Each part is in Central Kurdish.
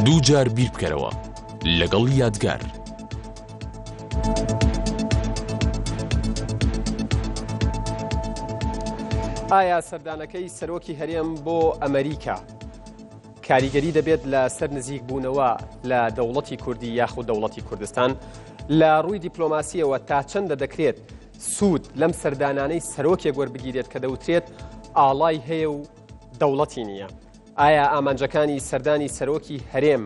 دووجار بیر بکەرەوە لەگەڵ یادگار. ئایا سەردانەکەی سەرۆکی هەرێم بۆ ئەمریکا کاریگەری دەبێت لە سەر نزیک بوونەوە لە دەوڵەتی کوردی یاخود دەوڵەتی کوردستان لە ڕووی دیپلۆماسیەوە تا چەندە دەکرێت سوود لەم سەردانانەی سەرۆکێک وەربگیرێت کە دەوترێت ئاڵای هەیە و دەوڵەتی نییە؟ ئایا ئامانجەکانی سەردانی سەرۆکی هەرێم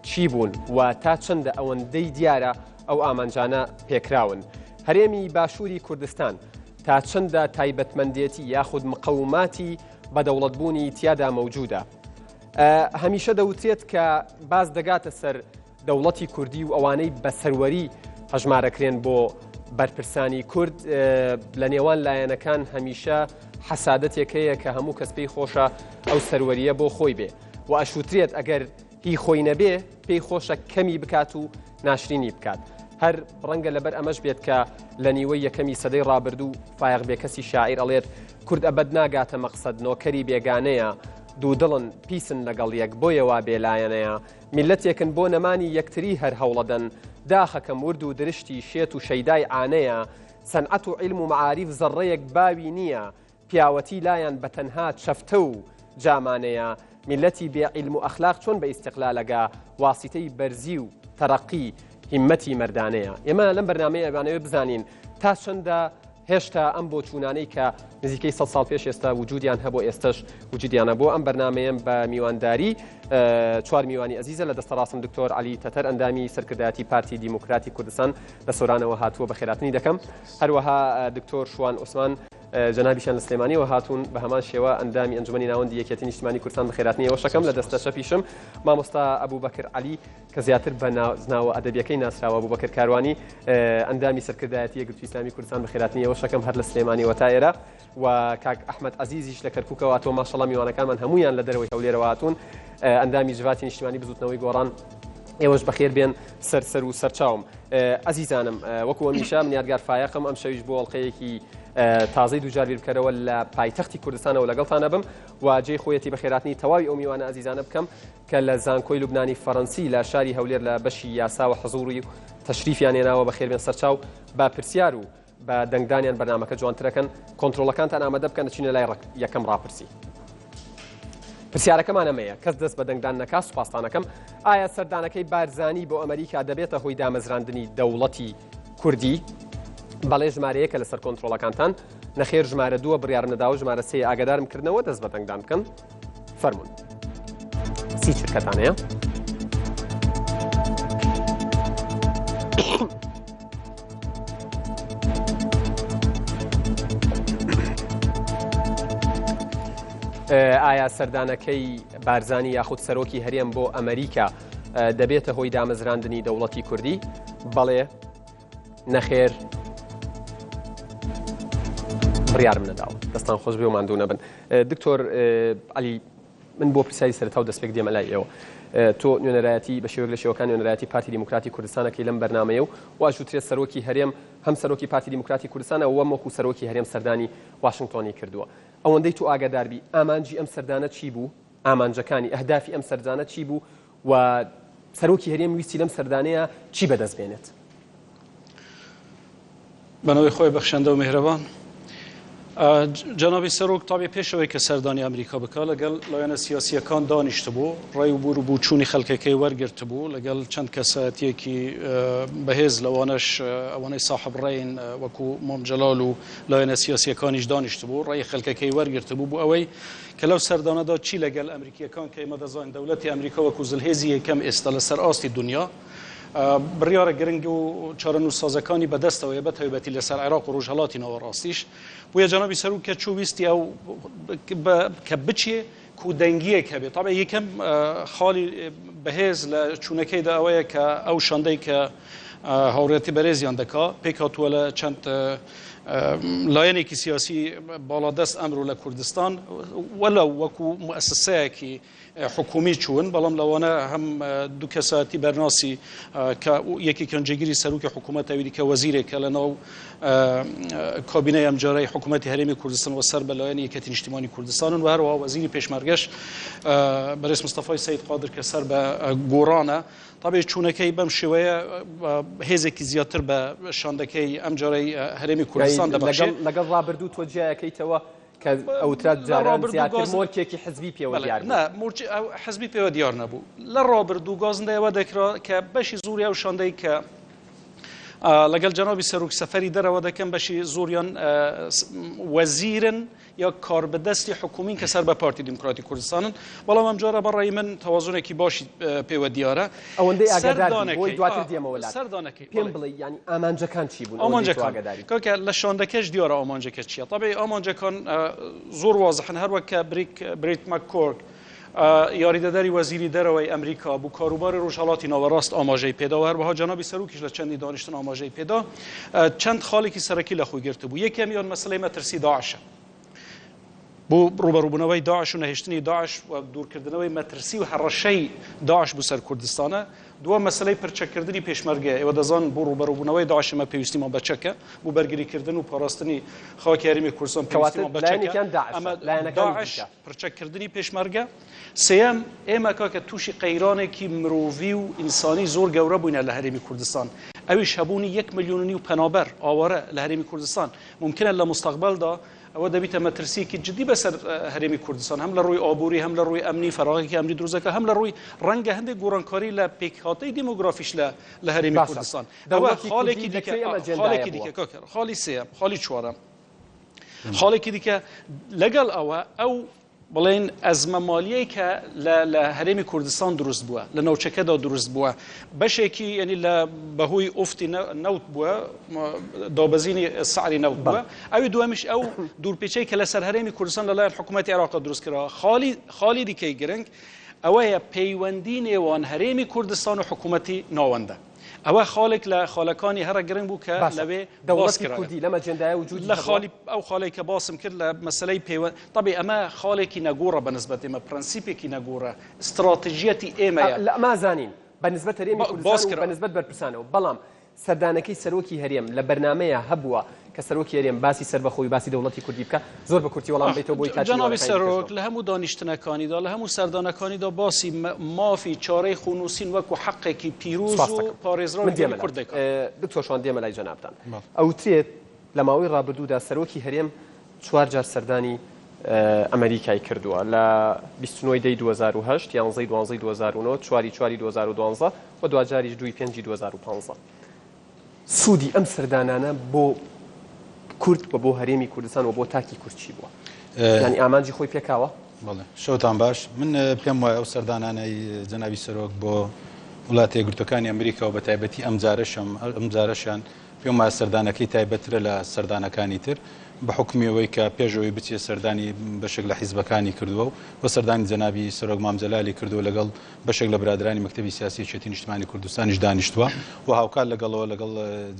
چی بوون و تا چەندە ئەوەندەی دیارە ئەو ئامانجانە پێکراون؟ هەرێمی باشووری کوردستان تا چەندە تایبەتمەندێتی یاخود مقەوماتی بە دەوڵەتبوونی تیادا مەوجودە؟ هەمیشە دەوترێت کە باس دەگاتە سەر دەوڵەتی کوردی و ئەوانەی بە سەروەری هەژمارەکرێن بۆ بەرپرسانی کورد لە نێوان لایەنەکان هەمیشە حەسادەتێک هەیە کە هەموو کەس پێی خۆشە ئەو سەروەریە بۆ خۆی بێ و ئەشوترێت ئەگەر هی خۆی نەبێ پێی خۆشە کەمی بکات و ناشرینی بکات. هەر ڕەنگە لەبەر ئەمەش بێت کە لە نیوەی یەکەمی سەدەی ڕابردوو فایەق بێکەسی شاعیر ئەڵێت کورد ئەبەد ناگاتە مەقسەد نۆکەری بێگانەیە دوودڵن پیسن لەگەڵ یەک بۆیە وا بێلایەنەیە میللەتێکن بۆ نەمانی یەکتری هەر هەوڵەدەن، داخەکەم ورد و درشتی شێت و شەیدای عانەیە، سەنعەت و عیلم و مەعاریف زەڕڕەیەک باوی نییە، پیاوەتی لایان بە تەنها چەفتە و جامانەیە، میللەتی بێ عیلم و ئەخلاق چۆن بە ئیستقلال ئەگا، واسیتەی بەرزی و تەرەقی هیممەتی مەردانەیە. ئێمە لەم بەرنامەیە ئەمانەوێ بزانین تا چەندە هێشتا ئەم بۆچوونانەی کە نزیکەی سە ساڵ پێش ئێستا وجودیان هەبوو ئێستش وجودیانە بۆ ئەم بەرنمەیەم بە میوانداری چوار میوانی ئەزیزە لە دەستە ڕاستم دکتۆر علی تەتەر ئەندامی سەرکردایەتی پارتی دیموکراتی کوردستان لە سۆرانەوە هاتووە بە خێراتنی دەکەم هەروەها دکتۆر شوان عوسمان جەنابیشان لە سلێمانیەوە هاتوون بە هەمان شێوە ئەندامی ئەنجومەنی ناوەندی یەکێتی نیشتمانی کوردستان بە خێراتنی ئێوەش دەکەم لە دەستە چەپیشم مامۆستا ئەبوبەکر عەلی کە زیاتر بە ناوە ئەدەبیەکەی ناسراوە ئەبوبەکر کاروانی ئەندامی سەرکردایەتی یەکگرتووی ئیسلامی کوردستان بە خێراتنی ئێوەش دەکەم هەر لە سلێمانیەوە تا ئێرە و کاک ئەحمەد عەزیزیش لە کەرکوکەوە هاتووە ماشەڵا میوانەکانمان هەمویان لە دەرەوەی هەولێرەوە هاتوون ئەندامی جڤاتی نیشتمانی بزوتنەوەی گۆڕان ئێوەش بەخێر بێن سەر سەر و سەرچاوم ئەزیزانم وەکو هەمیشە من یادگار فایەقم ئەم شەویش بۆ ئەڵلقەیەکی تازەی دووجار بیر بکەرەوە لە پایتەختی کوردستانەوە لەگەڵتان ئەبم و جێی خۆیەتی بەخێراتنی تەواوی ئەو میوانە ئەزیزانە بکەم کە لە زانکۆی لوبنانی فەرەنسی لە شاری هەولێر لە بەشی یاسا و حزوری و تەشریفیان هێناوە بەخێربێن سەرچاو بە پرسیار و بە دەنگدانیان بەرنامەکە جوانترەکەن کۆنترۆڵەکانتان ئامادە بکەن دەچینە لای یەکەم ڕاپرسی. پرسیارەکەمان ئەمەیە کەس دەست بە دەنگدان نەکا سوپاستانەکەم ئایا سەردانەکەی بارزانی بۆ ئەمریکا دەبێتە هۆی دامەزراندنی دەوڵەتی کوردی؟ بەڵێ ژمارەیەکە لەسەر کۆنترۆڵەکانتان نەخێر ژمارە دووە بڕیارم نەداوە ژمارە سێ ئاگادارم کردنەوە دەست بە دەنگدان بکەن فەرمونون سی چرکەتان هەیە. ئایا سەردانەکەی بارزانی یاخود سەرۆکی هەرێم بۆ ئەمریکا دەبێتە هۆی دامەزراندنی دەوڵەتی کوردی؟ بەڵێ نەخێر بڕیارم نەداوە دەستان خۆش بێ و ماندوو نەبن دکتۆر علی من بۆ پرسیاری سەرەتا و دەستپێک دێمە لای ئێوە. تۆ نوێنەرایەتی بە شێوەیەک لە شێوەکان نوێنەرایەتی پارتی دیموکراتی کوردستان ئەکەی لەم بەرنامەیە و واش وترێت سەرۆکی هەرێم هەم سەرۆکی پارتی دیموکراتی کوردستانە و وەکو سەرۆکی هەرێم سەردانی واشنگتۆنی کردووە. ئەوەندەی تۆ ئاگادار بی ئامانجی ئەم سەردانە چی بوو؟ ئامانجەکانی، ئەهدافی ئەم سەردانە چی بوو و سەرۆکی هەرێم ویستی لەم سەردانەیە چی بەدەست بێنێت؟ بەناوی خۆی بەخشندە و میهرەبان. جەنابی سەرۆک تابی پێشەوەی کە سەردانی ئەمریکا بکا لەگەڵ لایەنە سیاسیەکان دانیشتبوو ڕای و بور و بوچوونی خەڵکەکەی وەرگرتبوو لەگەڵ چەند کەسایەتیەکی بەهێز لەوانەش ئەوانەی ساحب ڕێین وەکو مام جەلال و لایەنە سیاسیەکانیش دانیشتبوو ڕای خەڵکەکەی وەرگرتبوو بۆ ئەوەی کە لەو سەردانەدا چی لەگەڵ ئەمریکیەکان کە ئێمە دەزانین دەولەتی ئەمریکا وەکو زلهێزی یەکەم ئێستا لەسەر ئاستی دنیا بڕیارە گرنگ و چارەنووسسازەکانی بەدەستەوەیە بە تایبەتی لەسەر عێراق و ڕۆژهەڵاتی ناوەڕاستیش. بۆیە جەنابی سەرۆک کە چوو ویستی ئەو کە بچێ کودەنگییەک هەبێ. تابعی یەکەم خاڵی بەهێز لە چوونەکەیدا ئەوەیە کە ئەو شاندەی کە هاوڕێتی بەرێزیان دەکا پێکهاتووە لە چەند لایەنێکی سیاسی باڵادەست ئەمرۆ لە کوردستان وەلو وەکو موئەسەسەیەکی حکومی چوون، بەڵام لەوانە هەم دوو کەسایەتی بەرناسی کە یەکێکیان جێگیری سەرۆکی حکوومەت ئەوی دیکە وەزیرێکە لە ناو کابینەی ئەمجارەی حکوومەتی هەرێمی کوردستان و سەر بە لایەنی یەکێتی نیشتیمانی کوردستانن و هەروەها وەزیری پێشمەرگەش بەرێز مستەفای سەید قادر کە سەر بە گۆڕانە. تابێ چوونەکەی بەم شێوەیە هێزێکی زیاتر بە شاندەکەی ئەمجارەی هەرێمی کوردستان دەبەخشێت. لەگەڵ ڕابردوو تۆ جیایەکەیتەوە کە ئەوترا جاران زیاتر مۆرکێکی حزبی پێوە دیار بوو. نا، مۆرکی حزبی پێوە دیار نەبوو. لە ڕابردوو گازندەی ئەوە دەکرا کە بەشی زۆری ئەو شاندەی کە لەگەڵ جەنابی سەرۆک سەفەری دەرەوە دەکەن بەشی زۆریان وەزیرن یا کاربەدەستی حکومین کە سەر بە پارتی دیموکراتی کوردستانن، بەڵام ئەمجارە بە ڕای من تەوازنێکی باشی پێوە دیارە. ئەوەندەی ئاگادار بی بۆی دواتر دێمەوە لات. سەردانەکەی پێم بڵێ یانی ئامانجەکان چی بوون؟ ئامانجەکان کاکە لە شاندەکەش دیارە ئامانجەکە چییە. تەبعی ئامانجەکان زۆر وازحن، هەروەک کە بریک بریت مەککۆرک یاریدەدەری وەزیری دەرەوەی ئەمریکا بۆ کاروباری ڕۆژهەڵاتی ناوەڕاست ئاماژەی پێدا و هەروەها جەنابی سەرۆکیش لە چەندی دانیشتن ئاماژەی پێدا چەند خاڵێکی سەرەکی لە خۆی گرتبوو. یەکەمیان مەسەلەی مەترسی داعشە. بۆ ڕووبەڕووبوونەوەی داعش و نەهێشتنی داعش و دوورکردنەوەی مەترسی و هەڕەشەی داعش بۆ سەر کوردستانە. دووەم مەسەلەی پرچەککردنی پێشمەرگەیە. ئێوە دەزانن بۆ ڕووبەڕووبوونەوەی داعش ئێمە پێویستیمان بە چەکە. بۆ بەرگریکردن و پاراستنی خاکی هەرێمی کوردستان پێویستیمان بە چەکە. ئەمە داعش، پرچەککردنی پێشمەرگە. سێیەم، ئێمە کاکە تووشی قەیرانێکی مرۆڤی و ئینسانی زۆر گەورە بووینە لە هەرێمی کوردستان. ئەویش هەبوونی یەک ملیۆن و نیو پەنابەر، ئاوارە، لە هەرێمی کوردستان. مومکنە لە موستەقبەلدا ئەوە دەبیتە مەترسییەکی جدی بەسەر هەرێمی کوردستان، هەم لە ڕووی ئابووری، هەم لە ڕووی ئەمنی، فەراغێکی ئەمنی دروست دەکات، هەم لە ڕووی ڕەنگە هەندێک گۆڕانکاری لە پێکهاتەی دیمۆگرافیش لە لە هەرێمی کوردستان. ئەوە خاڵێکی دیکە، خاڵێکی دیکە کاکە، خاڵی سێیەم، خاڵی چوارەم، خاڵێکی دیکە لەگەڵ ئەوە ئەو بڵێین ئەزمە مالیەی کە لە لە هەرێمی کوردستان دروست بووە، لە ناوچەکەدا دروست بووە، بەشێکی یعنی لە بەهۆی ئوفتی نەوت بووە، دابەزینی سعری نەوت بووە، ئەوی دووەمیش ئەو دوورپێچەی کە لەسەر هەرێمی کوردستان لەلایەن حکوومەتی عێراق دروست کراوە. خاڵی خاڵی دیکەی گرنگ ئەوەیە پەیوەندی نێوان هەرێمی کوردستان و حکوومەتی ناوەندە. ئەوە خاڵێک لە خاڵەکانی هەرە گرنگ بوو کە لەوێ باس کرا. دەوڵەتی کوردی لەم ئەجێندایە وجودی هەبووە؟ لە خاڵی ئەو خاڵەی کە باسم کرد لە مەسەلەی پەیوەند تەبعی ئەمە خاڵێکی نەگۆڕە بە نسبەت ئێمە، پرەنسیپێکی نەگۆڕە، ستراتیژیەتی ئێمەیە. لە مازانین بە نسبەت هەرێمی کوردستان و بە نسبەت بەرپرسانەوە، بەڵام سەردانەکەی سەرۆکی هەرێم لە بەرنامەیا هەبووە کە سەرۆکی هەرێم باسی سەربەخۆی و باسی دەوڵەتی کوردی بکا؟ زۆر بە کورتی وەڵام بەیتەوە بۆی کاتی جەنابی سەرۆک لە هەموو دانیشتنەکانیدا لە هەموو سەردانەکانیدا باسی مافی چارەی خۆنووسین وەکو حەقێکی پیرۆز و پارێزراوی گەلی کورد دەکات. دکتۆر شوان دێمە لای جەنابتان. ئەوترێت لە ماوەی ڕابردوودا سەرۆکی هەرێم چوار جار سەردانی ئەمەریکای کردووە لە 29 دەی 2008، یانزەی دوانزەی 2009، چواری چواری 2012 و دواجاریش دووی پێنجی 2015. سوودی ئەم سەردانانە بۆ کورد و بۆ هەرێمی کوردستان و بۆ تاکی کورد چی بووە؟ یانی ئامانجی خۆی پێکاوە؟ بەڵێ شەوتان باش من پێم وایە ئەو سەردانانەی جەنابی سەرۆک بۆ وڵاتە یەکگرتووەکانی ئەمریکا و بە تایبەتی ئەم جارەشم ئەم جارەشیان پێم وایە سەردانەکەی تایبەترە لە سەردانەکانی تر بە حوکمی ئەوەی کە پێش ئەوەی بچێت سەردانی بەشێک لە حیزبەکانی کردووە و سەردانی جەنابی سەرۆک مام جەلالی کردووە لەگەڵ بەشێک لە برادەرانی مەکتەبی سیاسی یەکێتی نیشتمانی کوردستانیش دانیشتووە و هاوکات لەگەڵەوە لەگەڵ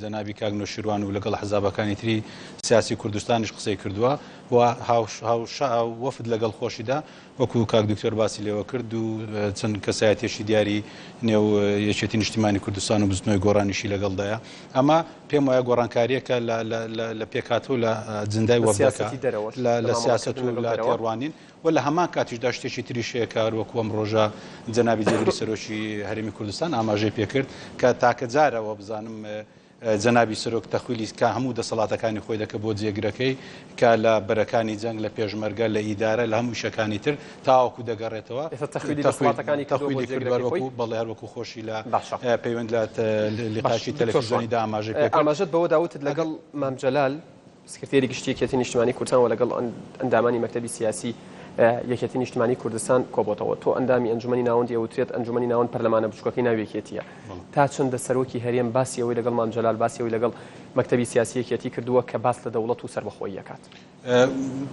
جەنابی کاک نەوشیروان و لەگەڵ حزابەکانی تری سیاسی کوردستانیش قسەی کردووە و وەفد لەگەڵ خۆشیدا وەکو کاک دکتۆر باسی لێوە کرد و چەند کەسایەتیەکی دیاری نێو یەکێتی نیشتیمانی کوردستان و بزوتنەوەی گۆڕانیشی لەگەڵدایە ئەمە پێم وایە گۆڕانکاریەکە لە پێکهاتە و لە جندای وەفدەکە لە سیاسەت و لە تێڕوانین و لە هەمان کاتیشدا شتێکی تریش هەیە کە هەروەکو ئەم ڕۆژە جەنابی جێگری سەرۆکی هەرێمی کوردستان ئاماژەی پێکرد کە تاکە جارە وابزانم جەنابی سەرۆک تەخویلی کە هەموو دەسەڵاتەکانی خۆی دەکە بۆ جێگرەکەی کە لە بەرەکانی جەنگ لە پێشمەرگە لە ئیدارە لە هەموو ئیشەکانی تر تاوەکو دەگەڕێتەوە ئێستا تەخویلی دەسەڵاتەکانی کردووە بۆ تەخویلی کردووە جێگرەکەی خۆی؟ هەروەکو بەڵێ هەروەکو خۆشی لە باشە پەیوەند لە باش لقاکی دکتۆر شوان تەلەفیزیۆنیدا ئاماژەی پێکرد. ئاماژەت بەوەدا وتت لەگەڵ مام جەلال سکرتێری گشتی یەکێتی نیشتمانی کوردستان و لەگەڵ ئەندامانی مەکتەبی سیاسی یەکێتی نیشتمانی کوردستان کۆبۆتەوە. تۆ ئەندامی ئەنجومەنی ناوەندی ئەوترێت ئەنجومەنی ناوەند پەرلەمانە بچوکەکەی ناو یەکێتیە. تا چەندە سەرۆکی هەرێم باسی ئەوەی لەگەڵ مام جەلال باسی ئەوەی لەگەڵ. مەکتەبی سیاسی یەکێتی کردووە کە باس لە دەوڵەت و سەربەخۆیی ئەکات.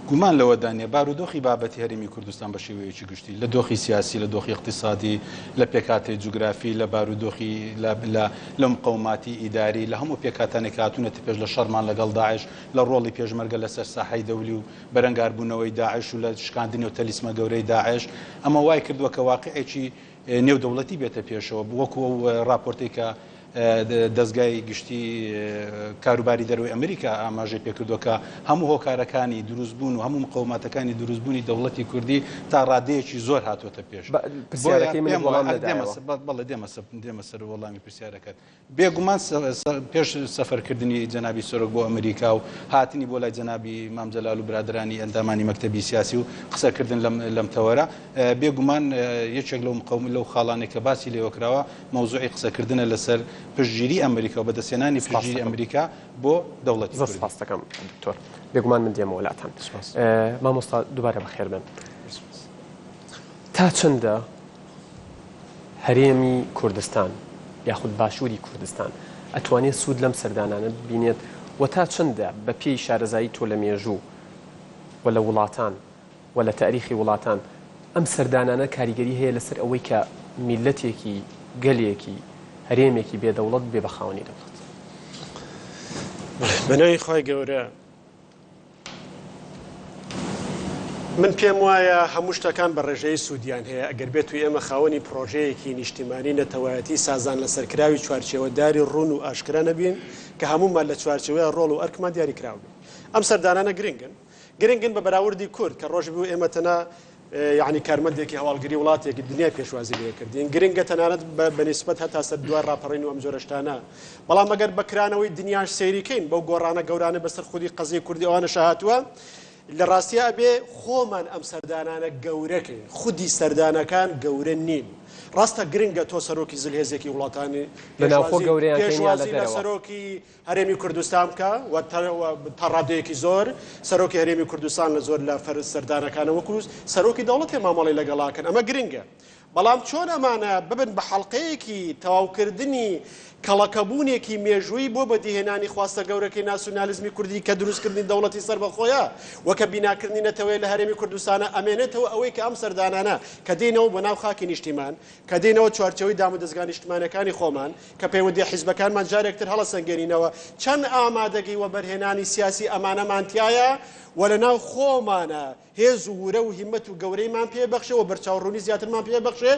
گومان لەوەدا نییە بارودۆخی بابەتی هەرێمی کوردستان بە شێوەیەکی گشتی لە دۆخی سیاسی، لە دۆخی ئیقتیسادی، لە پێکهاتەی جوگرافی، لە بارودۆخی لە لە لە مقەوماتی ئیداری، لە هەموو پێکهاتانێک کە هاتوونەتە پێش لە شەڕمان لەگەڵ داعش، لە ڕۆڵی پێشمەرگە لەسەر ساحەی دەولی و بەرەنگاربوونەوەی داعش و لە شکاندنی و تەلیسمە گەورەی داعش، ئەمە وای کردووە کە واقیعێکی نێودەوڵەتی بێتە پێشەوە، وەکو ئەو ڕاپۆرتەی کە دەزگای گشتی کاروباری دەرەوەی ئەمریکا ئاماژەی پێکردووە کە هەموو هۆکارەکانی دروستبوون و هەموو مقەوماتەکانی دروستبوونی دەوڵەتی کوردی تا ڕادەیەکی زۆر هاتووەتە پێش. پرسیارەکەی منت وەڵام نەدایەوە. بەڵێ دێمە سەر وەڵامی پرسیارەکەت. بێگومان پێش سەفەرکردنی جەنابی سەرۆک بۆ ئەمریکا و هاتنی بۆ لای جەنابی مام جەلال و برادەرانی ئەندامانی مەکتەبی سیاسی و قسەکردن لەم تەوەرە، بێگومان یەکێک لەو مقەوم لەو خاڵانەی کە باسی لێوە کراوە مەوزوعی قسەکردنە لەسەر پشتگیری ئەمریکا و بەدەستهێنانی سپاس پشتگیری دەکەم. ئەمریکا بۆ دەوڵەتی زۆر کوردی. سپاس دەکەم دکتۆر. بێگومان من دێمەوە لاتان. سپاس. مامۆستا دووبارە بەخێر بێن. سپاس. تا چەندە هەرێمی کوردستان یاخود باشووری کوردستان ئەتوانێت سوود لەم سەردانانە ببینێت و تا چەندە بە پێی شارەزایی تۆ لە مێژوو و لە وڵاتان و لە تاریخی وڵاتان ئەم سەردانانە کاریگەری هەیە لەسەر ئەوەی کە میللەتێکی، گەلێکی، هەرێمێکی بێ دەوڵەت ببێ بە خاوەنی دەوڵەت؟ بەڵێ، بە ناوی خوای گەورە. من پێم وایە هەموو شتەکان بە ڕێژەیی سوودیان هەیە، ئەگەر بێت و ئێمە خاوەنی پڕۆژەیەکی نیشتیمانی نەتەوایەتی سازان لەسەرکراوی چوارچێوەداری ڕوون و ئاشکرا نەبین کە هەموومان لە چوارچێوەیان ڕۆڵ و ئەرکمان دیاریکراو بێ. ئەم سەردانانە گرنگن. گرنگن بە بەراوردی کورد کە ڕۆژ بوو ئێمە تەنها یەعنی کارمەندێکی هەواڵگری وڵاتێکی دنیای پێشوازی لێ کردین گرنگە تەنانەت بە نیسبەت هەتا سەر دوای ڕاپەڕین و ئەم جۆرە شتانە بەڵام ئەگەر بە کرانەوەی دنیاش سەیری کەین بەو گۆڕانە گەورانە بەسەر خودی قەزیەی کوردی ئەوانەشا هاتووە لە ڕاستیا ئەبێ خۆمان ئەم سەردانانە گەورەکەین خودی سەردانەکان گەورە نین ڕاستە گرنگە تۆ سەرۆکی زلهێزێکی وڵاتانی لە ناوخۆ گەورەیان کەین یا لە پێشوازی لە دەرەوە؟ سەرۆکی هەرێمی کوردستان بکا و تا ڕادەیەکی زۆر سەرۆکی هەرێمی کوردستان لە زۆر لە سەردانەکانە وەکو سەرۆکی دەوڵەتێ مامەڵەی لەگەڵا کەن ئەمە گرنگە بەڵام چۆن ئەمانە ببن بە حەڵقەیەکی تەواوکردنی کەڵەکەبوونێکی مێژووی بۆ بەدیهێنانی خواستە گەورەکەی ناسیونالیزمی کوردی کە دروستکردنی دەوڵەتی سەربەخۆیە و کە بیناکردنی نەتەوەیە لە هەرێمی کوردستانە ئەمێنێتەوە ئەوەی کە ئەم سەردانانە کە دێنەوە بۆ ناو خاکی نیشتیمان کە دێنەوە چوارچێوەی دامودەزگا نیشتمانیەکانی خۆمان، کە پەیوەندیە حیزبەکانمان جارێک تر هەڵەسەنگێنینەوە چەند ئامادەگی وەبەرهێنانی سیاسی ئەمانەمان تیایە و لە ناو خۆمانە هێز و ورە و هیمەت و گەورەیمان پێ بەخشێ و بەرچاوڕوونی زیاترمان پێ بەخشێ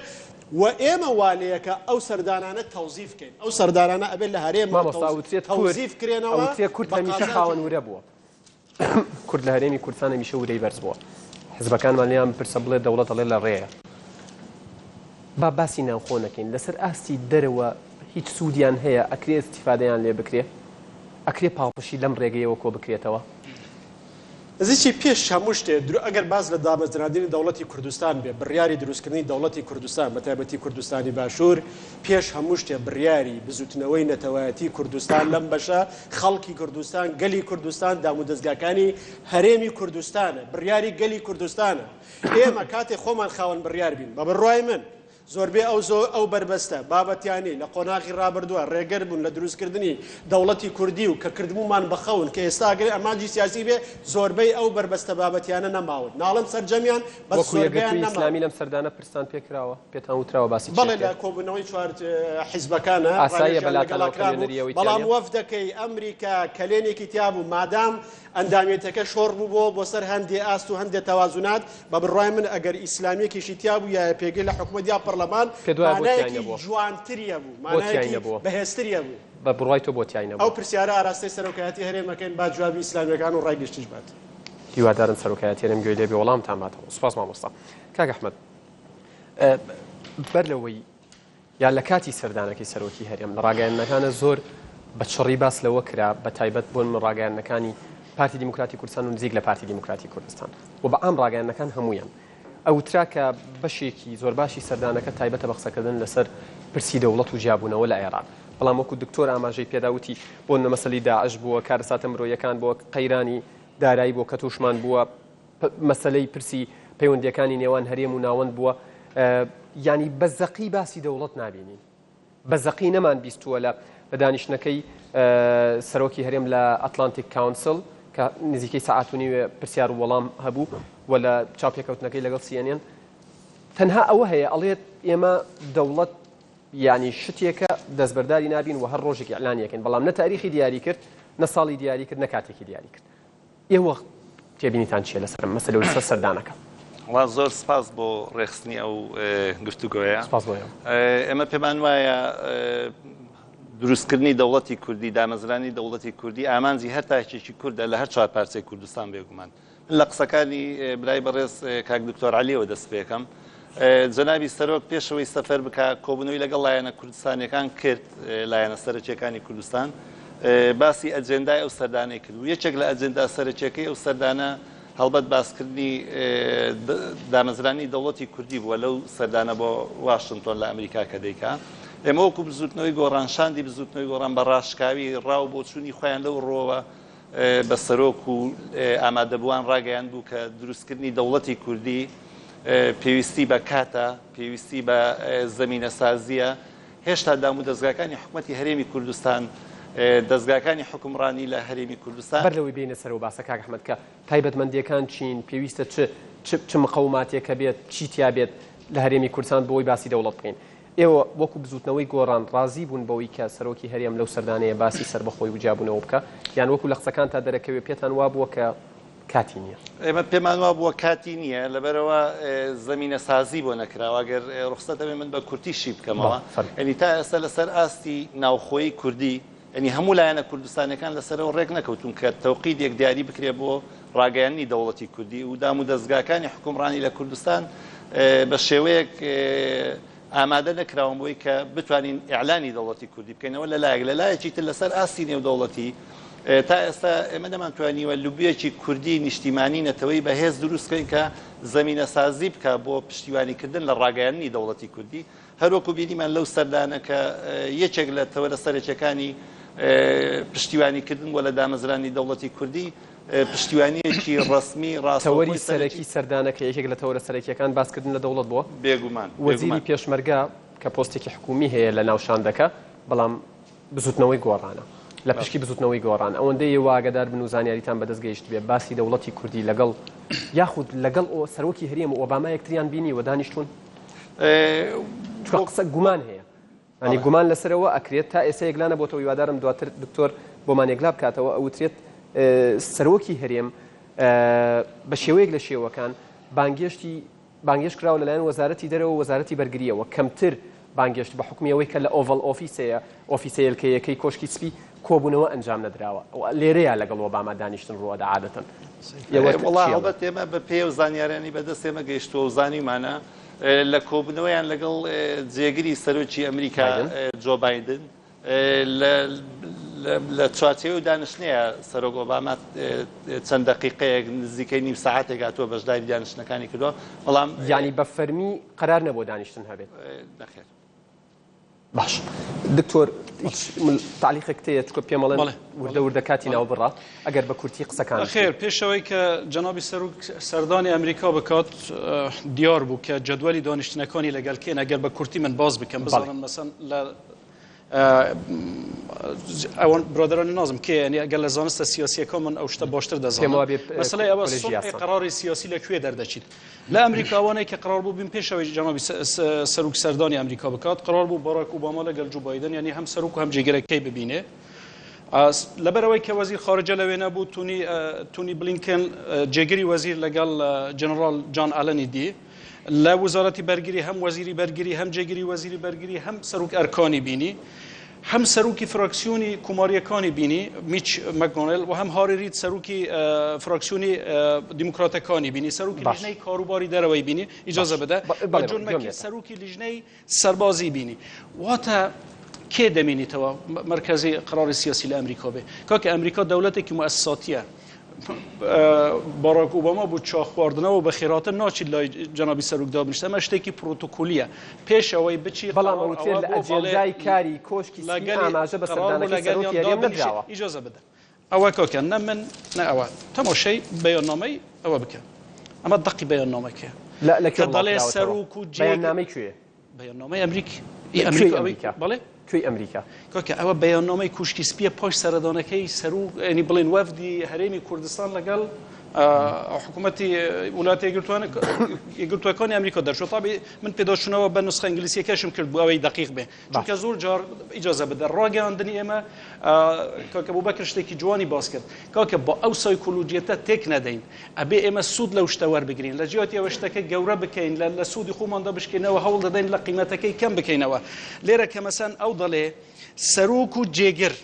و ئێمە وا لێیەکە ئەو سەردانانە تەوزیف کەین ئەو سەردانانە ئەبێت لە هەرێمەوە مامۆستا ئەوترێت کورد تەوزیف کرێنەوە ئەوترێ کورد بە هەمیشە قازانجی خاوەن ورە بووە. کورد لە هەرێمی کوردستان هەمیشە ورەی بەرز بووە. حزبەکانمان لێیان بپرسە بڵێ دەوڵەت ئەڵێ لە ڕێیە. با باسی ناوخۆ نەکەین، لەسەر ئاستی دەرەوە هیچ سوودیان هەیە، ئەکرێ ئیستیفادەیان لێ بکرێ؟ ئەکرێ پاڵپشتی لەم ڕێگەیەوە کۆ بکرێتەوە؟ نزیکی پێش هەموو شتێ درۆ ئەگەر باس لە دامەزراندنی دەوڵەتی کوردستان بێ، بڕیاری دروستکردنی دەوڵەتی کوردستان بە تایبەتی کوردستانی باشوور پێش هەموو شتێ بڕیاری بزووتنەوەی نەتەوایەتی کوردستان لەم بەشە خەڵکی کوردستان، گەلی کوردستان، دامودەزگاکانی هەرێمی کوردستانە، بڕیاری گەلی کوردستانە. ئێمە کاتێ خۆمان خاوەن بڕیار بین، بە بڕوای من زۆربەی ئەو زۆ ئەو بەربەستە بابەتیانەی لە قۆناغی ڕابردووە ڕێگر بوون لە دروستکردنی دەوڵەتی کوردی و کە کردبوومان بە خەون کە ئێستا ئەگەر ئامانجی سیاسی بێ زۆربەی ئەو بەربەستە بابەتیانە نەماون. ناڵێم سەرجەمیان بەس وەکوو زۆربەیان یەکگرتووی نەماون. ئیسلامی لەم سەردانە پرستان پێ کراوە؟ پێتان وتراوە باسی چی بەڵێ ئەکرێ؟ لە کۆبوونەوەی چوار حیزبەکانە ئاساییە ڕاوێژیان بەلاتانەوە لەگەڵا کە کرابوو، نوێنەری ئەوەی تیا بەڵام نیە؟ وەفدەکەی ئەمریکا کەلێنێکی تیا بوو، مادام ئەندامیەتەکە شۆڕ بووبۆوە بۆ سەر هەندێ ئاست و هەندێ تەوازونات، بە بڕوای من ئەگەر ئیسلامیەکیشی تیا بوویایە پێگەی لە حکومەت یا پەڕلەمان پێت وایە بۆ تیای مانایەکی نەبووە؟ جوانتری هەبوو، بۆ تیای مانایەکی نەبووە؟ بەهێزتری هەبوو. بە بڕوای تۆ بۆ تیای ئەو نەبووە؟ پرسیارە ئاراستەی سەرۆکایەتی هەرێم ئەکەین با جوابی ئیسلامیەکان و ڕای گشتیش بات. هیوادارم سەرۆکایەتی هەرێم گوێی لێ بێ وەڵامتان باتەوە. سوپاس مامۆستا. کاک ئەحمەد بەر لەوەی یا لە کاتی سەردانەکەی سەرۆکی هەرێم لە ڕاگەیاندنەکانە زۆر بە چڕی باس لەوە کرا بە تایبەت بۆن من ڕاگەیاندنەکانی پارتی دیموکراتی کوردستان و نزیک لە پارتی دیموکراتی کوردستان و بە عام ڕاگەیاندنەکان هەموویان ئەوترا کە بەشێکی زۆر باشی سەردانەکە تایبەتە بە قسەکردن لەسەر پرسی دەوڵەت و جیابوونەوە لە عێراق بەڵام وەکو دکتۆر ئاماژەی پێدا وتی بۆ نمونە مەسەلەی داعش بووە کارەساتە مرۆیەکان بووە قەیرانی دارایی بووە کە تووشمان بووە مەسەلەی پرسی پەیوەندییەکانی نێوان هەرێم و ناوەند بووە، یانی بە زەقی باسی دەوڵەت نابینین، بە زەقی نەمان بیستووە لە لە دانیشتنەکەی سەرۆکی هەرێم لە Atlantic Council کە نزیکەی سەعات و نیوێ پرسیار و وەڵام هەبوو و لە چاوپێکەوتنەکەی لەگەڵ CNN تەنها ئەوە هەیە ئەڵێت ئێمە دەوڵەت یانی شتێکە دەستبەرداری نابین و هەر ڕۆژێک ئیعلانی ئەکەین بەڵام نە تاریخی دیاری کرد نە ساڵی دیاری کرد نە کاتێکی دیاری کرد ئێوە تێبینیتان چییە لەسەر ئەم مەسەلە و لەسەر سەردانەکە؟ وەڵا زۆر سپاس بۆ ڕێکخستنی ئەو گفتوگۆیە. سپاس بۆ ئێوە. ئێمە پێمان وایە دروستکردنی دەوڵەتی کوردی، دامەزرانی دەوڵەتی کوردی ئامانجی هەر تاکێکی کوردە لە هەر چوار پارچەی کوردستان بێگومان. من لە قسەکانی برای بەڕێز کاک دکتۆر عەلیەوە دەست پێکەم. جەنابی سەرۆک پێشەوەی سەفەر بکا کۆبوونەوەی لەگەڵ لایەنە کوردستانیەکان کرد، لایەنە سەرەکیەکانی کوردستان، باسی ئەجێندای ئەو سەردانەی کرد و یەکێک لە ئەجێندا سەرەکیەکەی ئەو سەردانە هەڵبەت باسکردنی دامەزرانی دەوڵەتی کوردی بووە لەو سەردانە بۆ واشنتۆن لە ئەمریکا کە دەیکا. ئێمە وەکو بزووتنەوەی گۆڕان، شاندی بزووتنەوەی گۆڕان بە ڕاشکاوی ڕا و بۆچوونی خۆیان لەو ڕووەوە بە سەرۆک و ئامادەبووان ڕاگەیاندبوو کە دروستکردنی دەوڵەتی کوردی پێویستی بە کاتە، پێویستی بە زەمینەسازییە. هێشتا دامودەزگاکانی حکومەتی هەرێمی کوردستان، دەزگاکانی حوکمڕانی لە هەرێمی کوردستان. بەر لەوەی بێینە سەر ئەو باسە کاک ئەحمەد کە تایبەتمەندییەکان چین، پێویستە چ چ چ مقەوماتێک هەبێت، چی تیا بێت لە هەرێمی کوردستان بۆ ئەوەی باسی دەوڵەت بکەین. ئێوە وەکو بزوتنەوەی گۆڕان ڕازی بوون بەوەی کە سەرۆکی هەرێم لەو سەردانەیە باسی سەربەخۆی و جیابوونەوە بکا؟ یان وەکو لە قسەکانتا دەرەکەوێ پێتان وابووە کە کاتی نییە؟ ئێمە پێمان وابووە کاتی نییە، لەبەرئەوە زەمینەسازی بۆ نەکراوە. گەر ڕوخسەت هەبێ من بە کورتی شی بکەمەوە. یانی تا ئێستا لەسەر ئاستی ناوخۆیی کوردی، یانی هەموو لایەنە کوردستانیەکان لەسەرەوە ڕێک نەکەوتوون کە تەوقیتێک دیاری بکرێ بۆ ڕاگەیاندنی دەوڵەتی کوردی و دامودەزگاکانی حوکمڕانی لە کوردستان بە شێوەیەک ئامادە نەکراون بۆی کە بتوانین ئیعلانی دەوڵەتی کوردی بکەینەوە لە لایەک، لە لایەکی تر لەسەر ئاستی نێودەوڵەتی تا ئێستا ئێمە نەمانتوانیوە لوبیەکی کوردی نیشتیمانی نەتەوەی بەهێز دروست بکەین کە زەمینەسازی بکا بۆ پشتیوانیکردن لە ڕاگەیاندنی دەوڵەتی کوردی. هەروەکو بینیمان لەو سەردانە کە یەکێک لە تەوەرە سەرەکیەکانی پشتیوانیکردن بووە لە دامەزرانی دەوڵەتی کوردی، پشتیوانییەکی ڕەسمی ڕاستەوخۆی تەوەری سەرەکی سەردانەکە یەکێک لە تەوەرە سەرەکیەکان باسکردن لە دەوڵەت بووە؟ بێگومان. وەزیری پێشمەرگە کە پۆستێکی حکوومی هەیە لە ناو شاندەکە، بەڵام بزوتنەوەی گۆڕانە لە پشکی بزوتنەوەی گۆڕان ئەوەندەی ئێوە ئاگادار بن و زانیاریتان بەدەست گەیشتبێ باسی دەوڵەتی کوردی لەگەڵ یاخود لەگەڵ سەرۆکی هەرێم و ئۆباما یەکتریان بینیوە دانیشتوون؟ چونکە قسە گومان هەیە ینی گومان لەسەرەوە ئەکرێت تا ئێستا یەکلا نەبۆتەوە هیوادارم دواتر دکتۆر بۆمان یەکلا بکاتەوە ئەوترێت سەرۆکی هەرێم بە شێوەیەک لە شێوەکان بانگێشتی بانگێشت کراوە لەلایەن وەزارەتی دەرەوە و وەزارەتی بەرگرییەوە، کەمتر بانگێشت بە حوکمی ئەوەی کە لە Oval Office ەیە، ئۆفیسە یەلکەیەکەی کۆشکی سپی، کۆبوونەوە ئەنجام نەدراوە. لێرەیە لەگەڵ ئۆباما دانیشتن ڕووئەدا عادەتەن. ئێوە وەڵا هەڵبەت ئێمە بە پێی ئەو زانیاریانەی بە دەست ئێمە گەیشتووە و زانیومانە لە کۆبوونەوەیان لەگەڵ جێگری سەرۆکی ئەمریکا جۆ بایدن، لە چوارچێوەی ئەو دانیشتنەیە سەرۆک ئۆباما چەند دەقیقەیەک نزیکەی نیو سەعاتێک هاتووە بەشداری دانیشتنەکانی کردووە بەڵام یانی بە فەرمی قەرار نەبووە دانیشتن هەبێت؟ نەخێر. باش دکتۆر هیچ تەعلیقێکت هەیە چونکە پێم ئەڵێن وردە وردە کاتی ناو بڕا ئەگەر بە کورتی قسەکان خێر پێشەوەی کە جەنابی سەرۆک سەردانی ئەمریکا بکات دیار بوو کە جەدوەلی دانیشتنەکانی لەگەڵ کێن ئەگەر بە کورتی من باز بکەم بزانم مەسەن لە ئەوان برادرانی نازم کێ یعنی ئەگەر لە زانستە سیاسیەکان من ئەو شتە باشتر دەزانم مەسەلەی ئەوە سوڵحی قەراری سیاسی لە کوێ دەردەچیت لە ئەمریکا ئەوانەی کە قرار بوو بین پێشەوەی جەنابی سەرۆک سەردانی ئەمریکا بکات قرار بوو باراک ئۆباما لەگەڵ جۆ بایدن یعنی هەم سەرۆک و هەم جێگرەکەی ببینێ لەبەرئەوەی کە وەزیر خارجە لەوێ نەبوو تونی تونی بلینکن جێگری وەزیر لەگەڵ جەنەڕاڵ جان ئالنی دی لە وەزارەتی بەرگری هەم وەزیری بەرگری هەم جێگری وەزیری بەرگری هەم سەرۆک ئەرکانی بینی هەم سەرۆکی فراکسیۆنی کۆماریەکانی بینی میچ مەکگۆنێل و هەم هاری رید سەرۆکی فراکسیۆنی دیموکراتەکانی بینی سەرۆکی لیژنەی کاروباری دەرەوەی بینی ئیجازە بدە جۆن مەکین سەرۆکی لیژنەی سەربازی بینی واتە کێ دەمێنیتەوە مەرکەزی قەراری سیاسی لە ئەمریکا بێ کاکە ئەمریکا دەولەتێکی موئەسساتیە باراک ئۆباما بۆ چا خواردنەوە بە خێراتن ناچیت لای جەنابی سەرۆک دابنیشت ئەمە شتێکی پرۆتۆکۆلیە پێش ئەوەی بچی بەڵام ئەوترێت لە ئەجێندای کاری کۆشکی سپی ئاماژە بە سەردانەکەی سەرۆکی هەرێم نەدراوە. ئیجازە بدە ئەوە کاکە نە من نە ئەوە تەماشای بەیاننامەی ئەوە بکە ئەمە دەقی بەیاننامەکەیە لە کە کوێ دەڵێ بڵاوکراوەتەوە؟ سەرۆک و جێگر بەیاننامەی کوێیە؟ بەیاننامەی ئەمریک ئی ئەمریکا کوێی ئەوەی ئەمریکا؟ بەڵێ. کوێی ئەمریکا؟ کاکە ئەوە بەیاننامەی کوشکی سپیە پاش سەردانەکەی سەرۆک ینی بڵێن وەفدی هەرێمی کوردستان لەگەڵ حکوومەتی وڵاتە یەکگرتووەکانی ئەمریکا دەرچوو تابی من پێداچوونەوە بە نسخە ئینگلیسیەکەشم کرد بۆ ئەوەی دقیق بێ چونکە زۆر جار ئیجازە بدە ڕاگەیاندنی ئێمە کاکە ئەبوبەکر شتێکی جوانی باس کرد کاکە با ئەو سایکۆلۆژیەتە تێک نەدەین ئەبێ ئێمە سوود لەو شتە وەربگرین لە جیاتی ئەوە شتەکە گەورە بکەین لە لە سوودی خۆماندا بشکێنەوە هەوڵ دەدەین لە قیمەتەکەی کەم بکەینەوە لێرە کە مەسەن ئەو دەڵێ سەرۆک و جێگر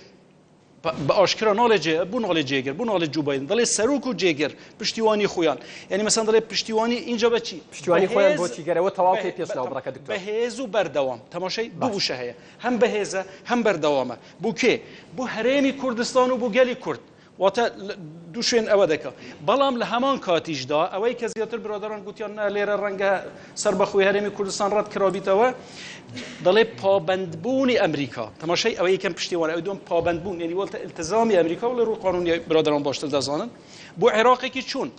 بە ئاشکرا ناڵێ جێ بۆ ناڵێ جێگر بۆ ناڵێ جوو بایدن دەڵێ سەرۆک و جێگر پشتیوانی خۆیان یعنی مەسەن دەڵێ پشتیوانی ئینجا بە چی پشتیوانی خۆیان بۆ چی گەرەوە تەواو کەی پێش ناوبڕەکە دکتۆر بەهێز و بەردەوام تەماشای دوو وشە هەیە هەم بەهێزە هەم بەردەوامە بۆ کێ بۆ هەرێمی کوردستان و بۆ گەلی کورد واتە دوو شوێن ئەوە دەکا بەڵام لە هەمان کاتیشدا ئەوەی کە زیاتر برادران گوتیان نا لێرە ڕەنگە سەربەخۆی هەرێمی کوردستان ڕەت کرابیتەوە دەڵێ پابەندبوونی ئەمریکا تەماشای ئەوە یەکەم پشتیوانە ئەو دوم پابەندبوون یعنی وڵتە التزامی ئەمریکا و لە ڕووی قانونی برادران باشتر دەزانن بۆ عێراقێکی چوون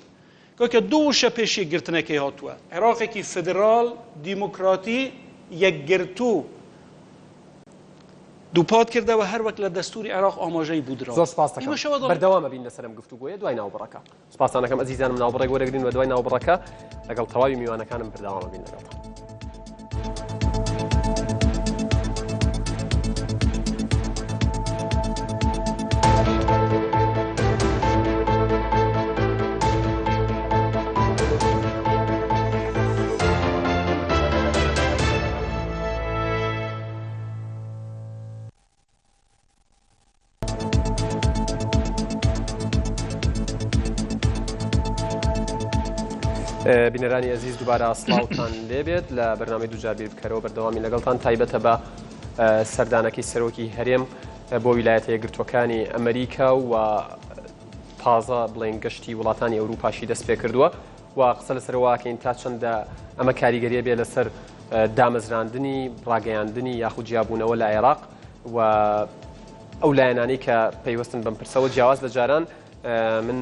کاکە دوو وشە پێش یەکگرتنەکەی هاتووە، عێراقێکی فیدراڵ، دیموکراتی، یەکگرتوو. دووپات کردەوە هەر وەک لە دەستووری عێراق ئاماژەی بو دراوە. زۆر سوپاست دەکەم. ئێمەش ئەوە دەڵێین. بەردەوام ئەبین لەسەر ئەم گفتوگۆیە دوای ناوبڕەکە. سوپاستان ئەکەم ئەزیزانم ناوبڕێک وەرەگرین و دوای ناوبڕەکە لەگەڵ تەواوی میوانەکانم بەردەوام ئەبین لەگەڵتان. بینەرانی ئەزیز دووبارە سڵاوتان لێبێت لە بەرنامەی دووجار بیر بکەرەوە بەردەوامی لەگەڵتان تایبەتە بە سەردانەکەی سەرۆکی هەرێم بۆ ویلایەتە یەکگرتووەکانی ئەمریکا و تازە بڵێن گەشتی وڵاتانی ئەوروپاشی دەست پێ کردووە و قسە لەسەرواکەین تا چەندە ئەمە کاریگەریە بێ لەسەر دامەزراندنی ڕاگەیاندنی یاخود جیابوونەوە لە عێراق و ئەو لایەنانەی کە پەیوەستن بەم پرسەوە جیاواز لە جاران من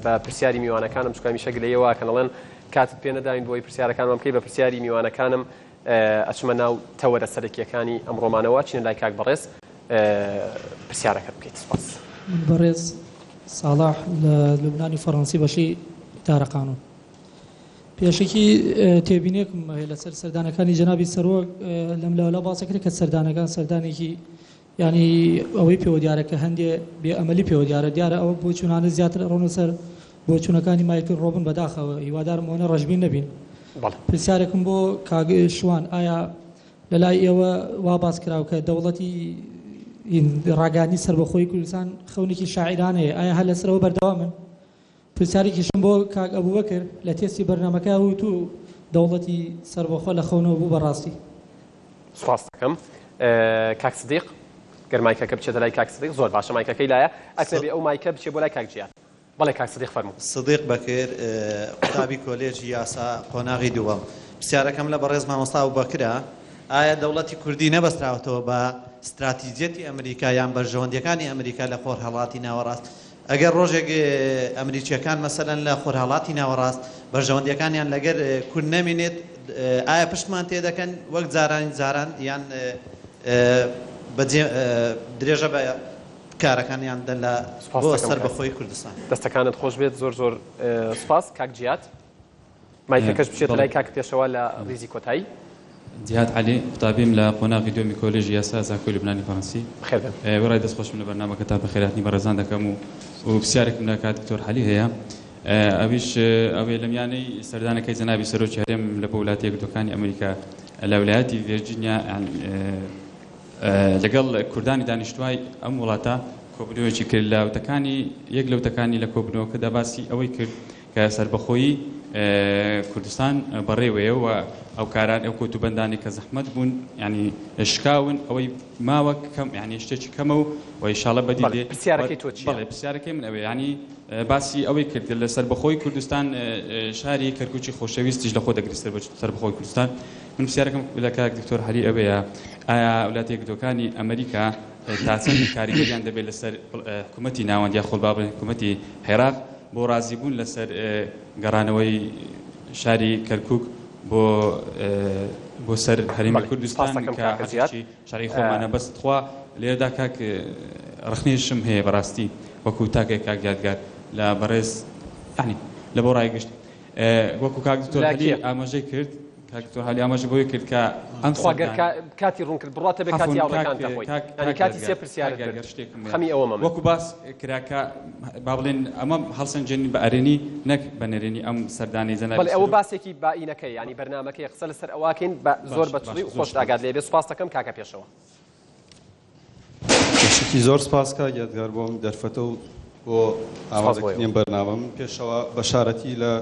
بە پرسیاری میوانەکانم چونکە هەمیشە گلەیەوە کە دەڵێن کاتت پێ نەداوین بۆی پرسیارەکانمان بکەی بە پرسیاری میوانەکانم ئەچمە ناو تەوەرە سەرەکیەکانی ئەمڕۆمانەوە چینە لای کاک بەڕێز پرسیارەکەت بکەیت سپاس. من بەڕێز ساڵح لە لوبنانی فەڕەنسی بەشی ئیدارە قانون. پێشەکی تێبینێکم هەیە لەسەر سەردانەکانی جەنابی سەرۆک لەم لاولا باسە کرد کە سەردانەکان سەردانێکی ینی ئەوەی پێوە دیارە کە هەندێ بێ ئەمەلی پێوە دیارە دیارە ئەوە بۆچوونانە زیاتر ئەڕۆنە سەر بۆچوونەکانی مایکل ڕۆبن بەداخەوە هیوادارم ئەوەنە ڕەشبین نەبین پرسیارێکم بۆ کاک شوان ئایا لەلای ئێوە وا باس کراو کە دەوڵەتی ڕاگەیاندنی سەربەخۆی کوردستان خەونێکی شاعیرانەیە ئایا هەر لەسەرەوە بەردەوامن پرسیارێکیشم بۆ کاک ئەبوبەکر، لە تێستی بەرنامەکە وتوو دەوڵەتی سەربەخۆ لە خەونەوە بوو بە ڕاستی. سوپاست دەکەم کاک سدیق گەر مایکەکە بچێتە لای کاک سدیق زۆر باشە مایکەکەی لایە ئەکرێ بێ ئەو مایکە بچێ بۆ لای کاک جیاد بەڵێ کاک سدیق فەرموو. سدیق بەکر قوتابی کۆلێژی یاسا قۆناغی دووەم پرسیارەکەم لە بەڕێز مامۆستا ئەبوبەکرە ئایا دەوڵەتی کوردی نەبەستراوەتەوە بە ستراتیجیەتی ئەمریکا یان بەرژەوەندیەکانی ئەمریکا لە خۆرهەڵاتی ناوەڕاست ئەگەر ڕۆژێک ئەمریکییەکان مەسەلەن لە خۆرهەڵاتی ناوەڕاست بەرژەوەندییەکانیان لەگەر کورد نەمینێت ئایا پشتمان تێدەکەن وەک جارانی جاران یان بەجێ درێژە بە کارەکانیان دەن لە سوپاس بۆ دەکەم کاک. سەربەخۆیی کوردستان؟ دەستەکانت خۆش بێت زۆر زۆر سوپاس کاک جیاد. مایکەکەش بچێتە بەڵێ. لای کاک پێشەوا لە ڕیزی کۆتایی. جیهاد عەلی، قوتابیم لە قۆناغی دووەمی کۆلێژی یاسا زانکۆی لوبنانی فەرەنسی. بەخێر بێن. وێڕای دەستخۆشیم لە بەرنامەکەتان بەخێرهاتنی بەڕێزان دەکەم و و پرسیارێکم لە کاک دکتۆر عەلی هەیە ئەویش ئەوەیە لە میانەی سەردانەکەی جەنابی سەرۆکی هەرێم لە بۆ ولاتە یەکگرتووەکانی ئەمریکا لە ولایەتی ڤێرجینیا لەگەڵ کوردانی دانیشتوای ئەم وڵاتە کۆبوونەوەیەکی کرد لە وتەکانی یەک لە وتەکانی لە کۆبوونەوەکەدا باسی ئەوەی کرد کە سەربەخۆیی کوردستان بەڕێوەیە و ئەو کاران ئەو کۆتوبەندانەی کە زەحمەت بوون یانی شکاون ئەوەی ماوە کەم یانی شتێکی کەمە و و ئیشاڵە بەدی بەڵێ دێ پرسیارەکەی تۆ چییە؟ بەڵێ پرسیارەکەی من ئەوەیە یانی باسی ئەوەی کرد لە سەربەخۆی کوردستان شاری کەرکوکی خۆشەویستیش لەخۆ دەگرێت سەربەخۆی کوردستان من پرسیارەکەم لە کاک دکتۆر عەلی ئەوەیە ئایا ولاتە یەکگرتووەکانی ئەمریکا تا چەند کاریگەریان دەبێت لەسەر حکوومەتی ناوەند یاخود با بڵێین حکوومەتی عێراق بۆ ڕازیبوون لەسەر گەڕانەوەی شاری کەرکوک بۆ. بۆ سەر هەرێمی بەڵێ کوردستان سپاستەکەم کە کاکە زیاد. حەقێکی شەرعی خۆمانە بەس تخوا لێرەدا کاک ڕەخنەیشم هەیە بەڕاستی وەکو تاکێک کاک یادگار لە بەڕێز یانی لە بۆ ڕای گشت وەکو کاک دکتۆر لە عەلی کێ؟ ئاماژەی کرد کاک دکتۆر عەلی ئاماژە بۆی کرد کە ئەم تخوا گەر سەردانە کا کاتی ڕوون کرد بڕواتە بێ کاتی عەفوەن کاک هاوڕێکانتە خۆی کاک یانی کاک کاتی سێ یادگار کاک پرسیارت برد یادگار شتێکم هەیە خەمی ئەوەمە من. وەکو باس کرا کە با بڵێن ئەمە هەڵسەنگێنین بە ئەرێنی نەک بە نەرێنی ئەم سەردانەی جەنابی بەڵێ ئەوە سەرۆک باسێکی بائینەکەی یانی بەرنامەکەی قسە لەسەر ئەوەکەین بە زۆر باشە بە چڕی باشە و زۆر خۆشت سوپاس. ئاگات لێ بێ سوپاست دەکەم کاکە پێشەوا. بەشێکی زۆر سپاس کاک یادگار بۆ ئەم دەرفەتە و بۆ سپاس بۆ ئامادەکردنی ئێوە. ئەم بەرنامە. من پێشەوە بەشارەتی لە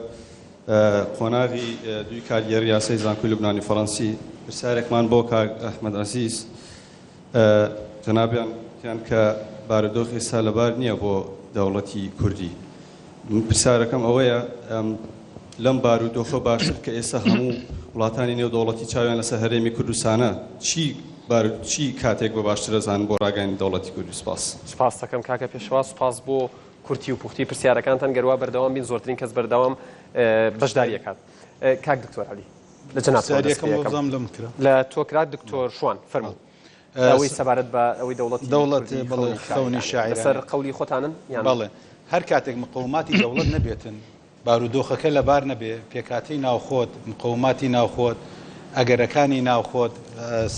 قۆناغی دووی کارگێڕی یاسای زانکۆی لوبنانی فەڕەنسی پرسیارێکمان بۆ کاک ئەحمەد عەزیز جەنابیان وتیان کە بارودۆخ ئێستا لەبار نییە بۆ دەوڵەتی کوردی. من پرسیارەکەم ئەوەیە لەم بارودۆخە باشتر کە ئێستا هەموو وڵاتانی نێودەوڵەتی چاویان لەسەر هەرێمی کوردستانە چی بار چی کاتێک بە باشتر ئەزانن بۆ ڕاگەیاندنی دەوڵەتی کوردی؟ سپاس. سوپاست دەکەم کاکە پێشەوا، سوپاس بۆ کورتی و پوختی پرسیارەکانتان، گەر وا بەردەوام بین زۆرترین کەس بەردەوام بەشداری ئەکات. کاک دکتۆر عەلی لە جەنابتەوە دەست پرسیاریەکەم پێ بۆ ئەکەم. بزانم لەم کرا. لە تۆ کرا دکتۆر شوان فەرموو. ئەوەی سەبارەت بە ئەوەی دەوڵەتی دەوڵەت کوردی بەڵێ خەونی خەونی شاعیرانە شاعیرانە. لەسەر قەولی خۆتانن یان؟ بەڵێ هەر کاتێک مقەوماتی دەوڵەت نەبێتن، بارودۆخەکە لەبار نەبێ، پێکهاتەی ناوخۆت، مقەوماتی ناوخۆت، ئەگەرەکانی ناوخۆت،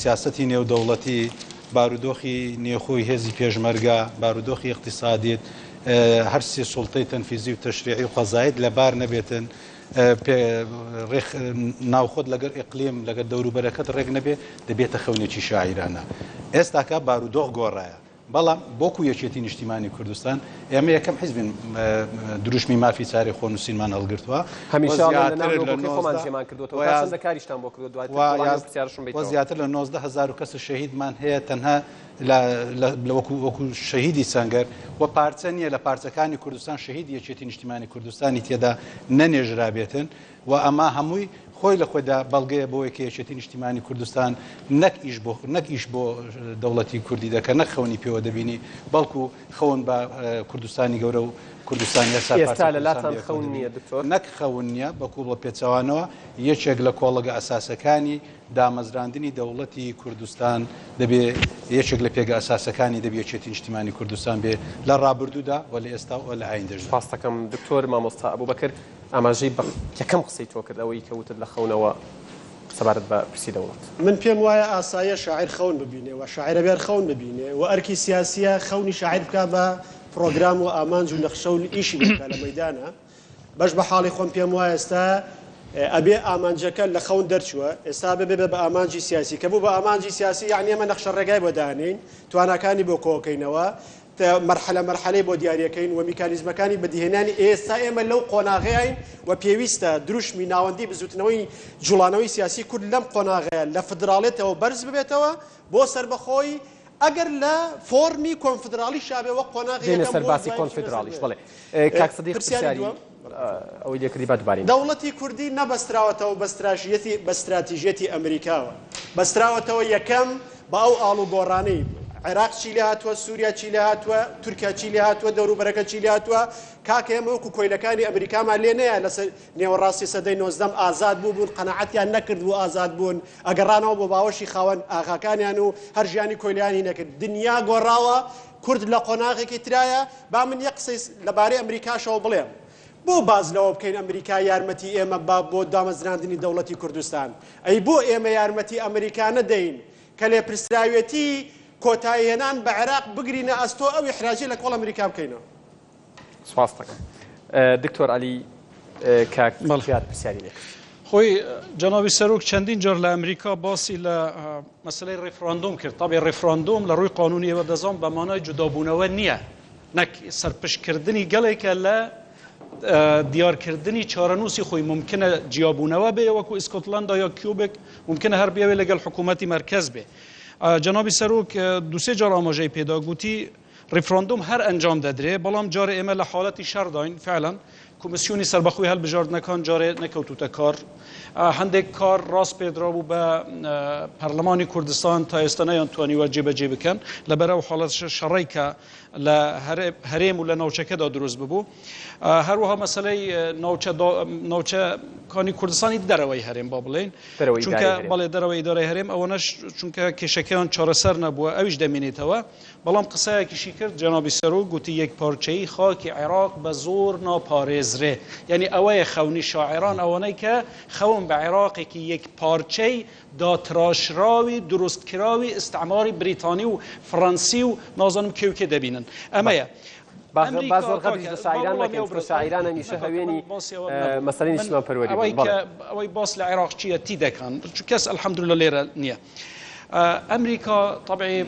سیاسەتی نێودەوڵەتی، بارودۆخی نێوخۆی هێزی پێشمەرگە، بارودۆخی ئیقتیسادیت، هەر سێ سوڵتەی تەنفیزی و تەشریعی و قەزاییت لەبار نەبێتن، ناوخۆت لەگەر ئیقلیم، لەگەر دەوروبەرەکەت ڕێک نەبێ، دەبێتە خەونێکی شاعیرانە. ئێستاکە بارودۆخ گۆڕایە. بەڵام وەکو یەکێتی نیشتیمانی کوردستان، ئێمە یەکەم حیزبین دروشمی مافی چارەی خۆنووسینمان هەڵگرتووە و هەمیشە ئەڵێن لە ناو زیاتر لە لۆگۆکەی خۆمان 19 جێمان کردووەتەوە و تا چەندە کاریشتان بۆ کردووە دواتر و وەڵامی ئەو پرسیارەشم و بەیتەوە. زیاتر لە 19 هەزار و کەس شەهیدمان هەیە تەنها لە لە وەکو وەکو شەهیدی سەنگەر و پارچە نییە لە پارچەکانی کوردستان شەهیدی یەکێتی نیشتیمانی کوردستانی تێدا نەنێژرابێتن و ئەمە هەمووی خۆی لە خۆیدا بەڵگەیە بۆی کە یەکێتی نیشتیمانی کوردستان نەک ئیش بۆ نەک ئیش بۆ دەوڵەتی کوردی دەکە نەک خەونی پێوە دەبینی بەڵکو خەون بە کوردستانی گەورە و کوردستانی هەر چار ئێستا پارچەی لە کوردستان لاتان بەیەکەوە خەون دەبینی نییە دکتۆر؟ نەک خەون نییە بەڵکو بە پێچەوانەوە یەکێک لە کۆڵەگە ئەساسەکانی دامەزراندنی دەوڵەتی کوردستان دەبێ یەکێک لە پێگە ئەساسەکانی دەبێ یەکێتی نیشتیمانی کوردستان بێ لە ڕابردوودا و لە ئێستا و لە ئایندەشدا. سوپاست دەکەم دکتۆر. مامۆستا ئەبوبەکر ئاماژەی بە یەکەم قسەی تۆ کرد ئەوەی کە وتت لە خەونەوە سەبارەت بە پرسی دەوڵەت. من پێم وایە ئاساییە شاعیر خەون ببینێ و شاعیر ئەبێ هەر خەون ببینێ و ئەرکی سیاسییە خەونی شاعیر بکا بە پڕۆگرام و ئامانج و نەخشە و ئیشی بۆ بکا لە مەیدانا. بەش بە حاڵی خۆم پێم وایە ئێستا ئەبێ ئامانجەکە لە خەون دەرچووە، ئێستا ئەبێ ببێ بە ئامانجی سیاسی، کە بوو بە ئامانجی سیاسی یەعنی ئێمە نەخشە ڕێگای بۆ دانێین، تواناکانی بۆ کۆکەینەوە، مەرحەلە مەرحەلەی بۆ دیاریەکەین و میکانیزمەکانی بەدیهێنانی، ئێستا ئێمە لەو قۆناغەیاین و پێویستە دروشمی ناوەندی بزوتنەوەی جوڵانەوەی سیاسی کورد لەم قۆناغەیە لە فدراڵێتەوە بەرز ببێتەوە بۆ سەربەخۆی ئەگەر لە فۆرمی کۆنفدراڵیشا بێ وەک قۆناغی دێینە یەکەم سەر بۆ باسی دوای بچینە سەر کۆنفیدراڵیش دوێ. بەڵێ کاک سدیق پرسیاری پرسیاری دووەم؟ ئەوەی لێ کردی با دوبارەی نەکەم. دەوڵەتی کوردی نەبەستراوەتەوە بە ستراژیەتی بە ستراتیژیەتی ئەمریکاوە، بەستراوەتەوە یەکەم بە ئەو ئاڵوگۆڕانەی عێراق چی لێ هاتووە، سووریا چی لێ هاتووە، تورکیا چی لێ هاتووە، دەوروبەرەکە چی لێ هاتووە، کاکە ئێمە وەکو کۆیلەکانی ئەمریکامان لێ نەیە لەسەر نێوەڕاستی سەدەی نۆزدەم ئازاد بووبوون، قەناعەتیان نەکردبوو ئازاد بوون، ئەگەڕانەوە بۆ باوەشی خاوەن ئاغاکانیان و هەر ژیانی کۆیلەیانی نەکرد. دنیا گۆڕاوە، کورد لە قۆناغێکی ترایە. با من یەک قسەی لەبارەی ئەمریکاشەوە بڵێم. بۆ باس لەوە بکەین ئەمریکا یارمەتی ئێمە با بۆ دامەزراندنی دەوڵەتی کوردستان؟ ئەی بۆ ئێمە یارمەتی ئەمریکا نەدەین کە لێپرسراوێتی کۆتاییهێنان بە عێراق بگرینە ئەستۆ ئەو ئیحراجەی لە کۆڵ ئەمریکا بکەینەوە؟ سپاست دەکەم دکتۆر عەلی کاک زیاد پرسیاری لێ کرد. خۆی جەنابی سەرۆک چەندین جار لە ئەمریکا باسی لە مەسەلەی ڕیفراندۆم کرد تابی ڕیفراندۆم لە ڕووی قانونی ئێوە دەزان بە مانای جودابوونەوە نییە نەک سەرپشکردنی گەلێکە لە دیارکردنی چارەنووسی خۆی ممکنە جیابوونەوە بێ وەکو ئیسکۆتلاندا یا کیوبک ممکنە هەر بێوێ لەگەڵ حکوومەتی مەرکەز بێ جەنابی سەرۆک دوسێ جار ئاماژەی پێدا گوتی ڕیفراندۆم هەر ئەنجام دەدرێ، بەڵام جارێ ئێمە لە حاڵەتی شەڕداین، فعلا. کۆمیسیۆنی سەربەخۆی هەڵبژاردنەکان جارێ نەکەوتووتە کار. هەندێک کار ڕاسپێردرابوو بە پەرلەمانی کوردستان تا ئێستا نەیانتوانیوە جێبەجێ بکەن لەبەر ئەو حاڵەت شەڕەی کە لە هەرێم و لە ناوچەکەدا دروست ببوو. هەروەها مەسەلەی ناوچەکانی کوردستانی دەرەوەی هەرێم با بڵێین چونکە بەڵێ دەرەوەی ئیدارەی هەرێم ئەوەنەش چونکە کێشەکەیان چارەسەر نەبووە ئەویش دەمێنێتەوە. بەڵام قسەیەکیشی کرد جەنابی سەرۆک گوتی یەکپارچەیی خاکی عێراق بە زۆر ناپارێزرێ. یانی ئەوەیە خەونی شاعیران ئەوانەی کە خەون بە عێراقێکی یەکپارچەی داتراشراوی دروستکراوی ئیستعماری بریتانی و فڕەنسی و نازانم کێ و کێ دەبینن. ئەمەیە. با زۆر غەدریش لە شاعیران نەکەین چونکە شاعیران هەمیشە هەوێنی مەسەلەی نیشتمانپەروەری بوون. بەڵێ. ئەوەی باس لە عێراقچییەتی دەکەن چون کەس الحمدللە لێرە نییە. ئەمریکا تەبعی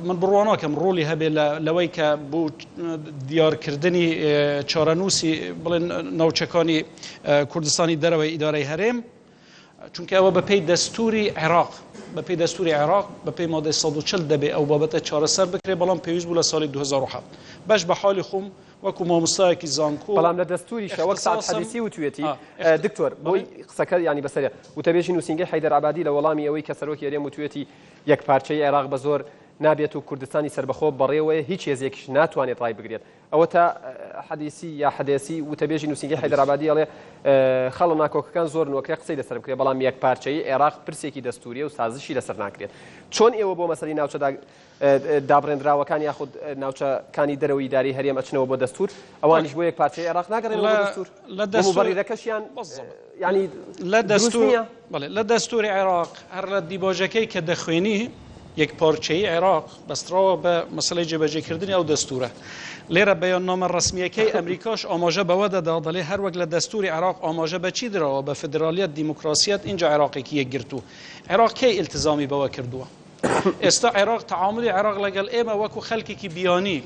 من بڕوا ناکەم ڕۆڵی هەبێ لەوەی کە بۆ دیارکردنی چارەنووسی بڵێن ناوچەکانی کوردستانی دەرەوەی ئیدارەی هەرێم چونکە ئەوە بەپێی دەستوری عێراق بەپێی دەستوری عێراق بەپێی مادەی 140 دەبێ ئەو بابەتە چارەسەر بکرێ بەڵام پێویست بوو لە ساڵی 2007 بەش بە حاڵی خۆم وەکو مامۆستایەکی زانکۆ بەڵام لە دەستوریشە وەک سەعد حەدیسی وتویەتی دکتۆر بۆی قسەکە ینی بەسەرێ وتەبێژی نووسینگەی حەیدەر عەبادی لە وەڵامی ئەوەی کە سەرۆکی هەرێم وتویەتی یەکپارچەیی عێراق بە زۆر نابێت و کوردستانی سەربەخۆ بەڕێوەیە هیچ هێزێکیش ناتوانێت ڕایبگرێت ئەوەتا حەدیسی یا حەدێسی وتەبێژی نووسینگەی حەیدەر عەبادی ئەڵێ خاڵە ناکۆکەکان زۆرن و ئەکرێ قسەی لەسەر بکرێت بەڵام یەکپارچەیی عێراق پرسێکی دەستوریە و سازشی لەسەر ناکرێت چۆن ئێوە بۆ مەسەلەی ناوچە دابڕێندراوەکان یاخود ناوچەکانی دەرەوەی ئیدارەی هەرێم ئەچنەوە بۆ دەستور ئەوانیش بۆ یەکپارچەیی عێراق ناگەڕێنەوە بۆ دەستور بۆ موبەڕیرەکەشیان یانی لە دەستور بەڵێ لە دەستوری عێراق هەر لە دیباجەکەی کە دەخوێنی یەکپارچەیی عێراق بەستراوە بە مەسەلەی جێبەجێکردنی ئەو دەستورە. لێرە بەیاننامە ڕەسمییەکەی ئەمریکاش ئاماژە بەوە دەدا دەڵێ هەروەک لە دەستوری عێراق ئاماژە بە چی دراوە بە فیدرالیەت دیموکراسیەت ئینجا عێراقێکی یەکگرتوو. عێراق کەی ئیلتزامی بەوە کردووە؟ ئێستا عێراق تەعامولی عێراق لەگەڵ ئێمە وەکو خەلکێکی بیانی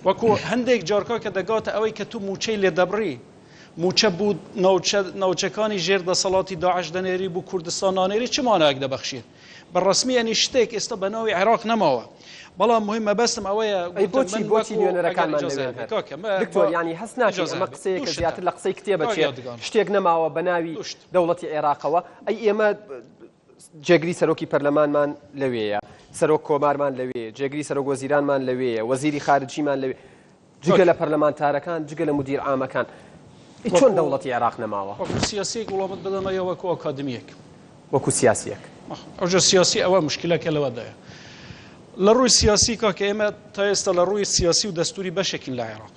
وەکو هەندێک جار کاکە دەگاتە ئەوەی کە تو موچەی لێ دەبڕی موچە بو ناوچە ناوچەکانی ژێر دەسەڵاتی داعش دەنێری بو کوردستان نانێری چ مانایەک دەبەخشێت بە ڕەسمی یانی شتێک ئێستا بە ناوی عێراق نەماوە بەڵام مهم مەبەستم ئەوەیە ئەی بۆچی بۆچی نوێنەرەکانمان لەوێن هەر دکتۆر یانی هەست ناکەی ئەمە قسەیەکە زیاتر لە قسەی کتێبە چێ شتێک نەماوە بە ناوی دەوڵەتی عێراقەوە ئەی ئێمە جێگری سەرۆکی پەرلەمانمان لەوێیە، سەرۆک کۆمارمان لەوێیە، جێگری سەرۆک وەزیرانمان لەوێیە، وەزیری خارجیمان لەوێ، جگە لە پەرلەمانتارەکان، جگە لە مودیر عامەکان. ئەی چۆن دەوڵەتی عێراق نەماوە؟ وەکو سیاسییەک وڵامت بدەمە یا وەکو ئاکادمییەک؟ وەکو سیاسییەک. ئەوجا سیاسی ئەوە مشکلەکە لەوەدایە. لە ڕووی سیاسی کاکە ئێمە تا ئێستا لە ڕووی سیاسی و دەستووری بەشێکین لە عێراق.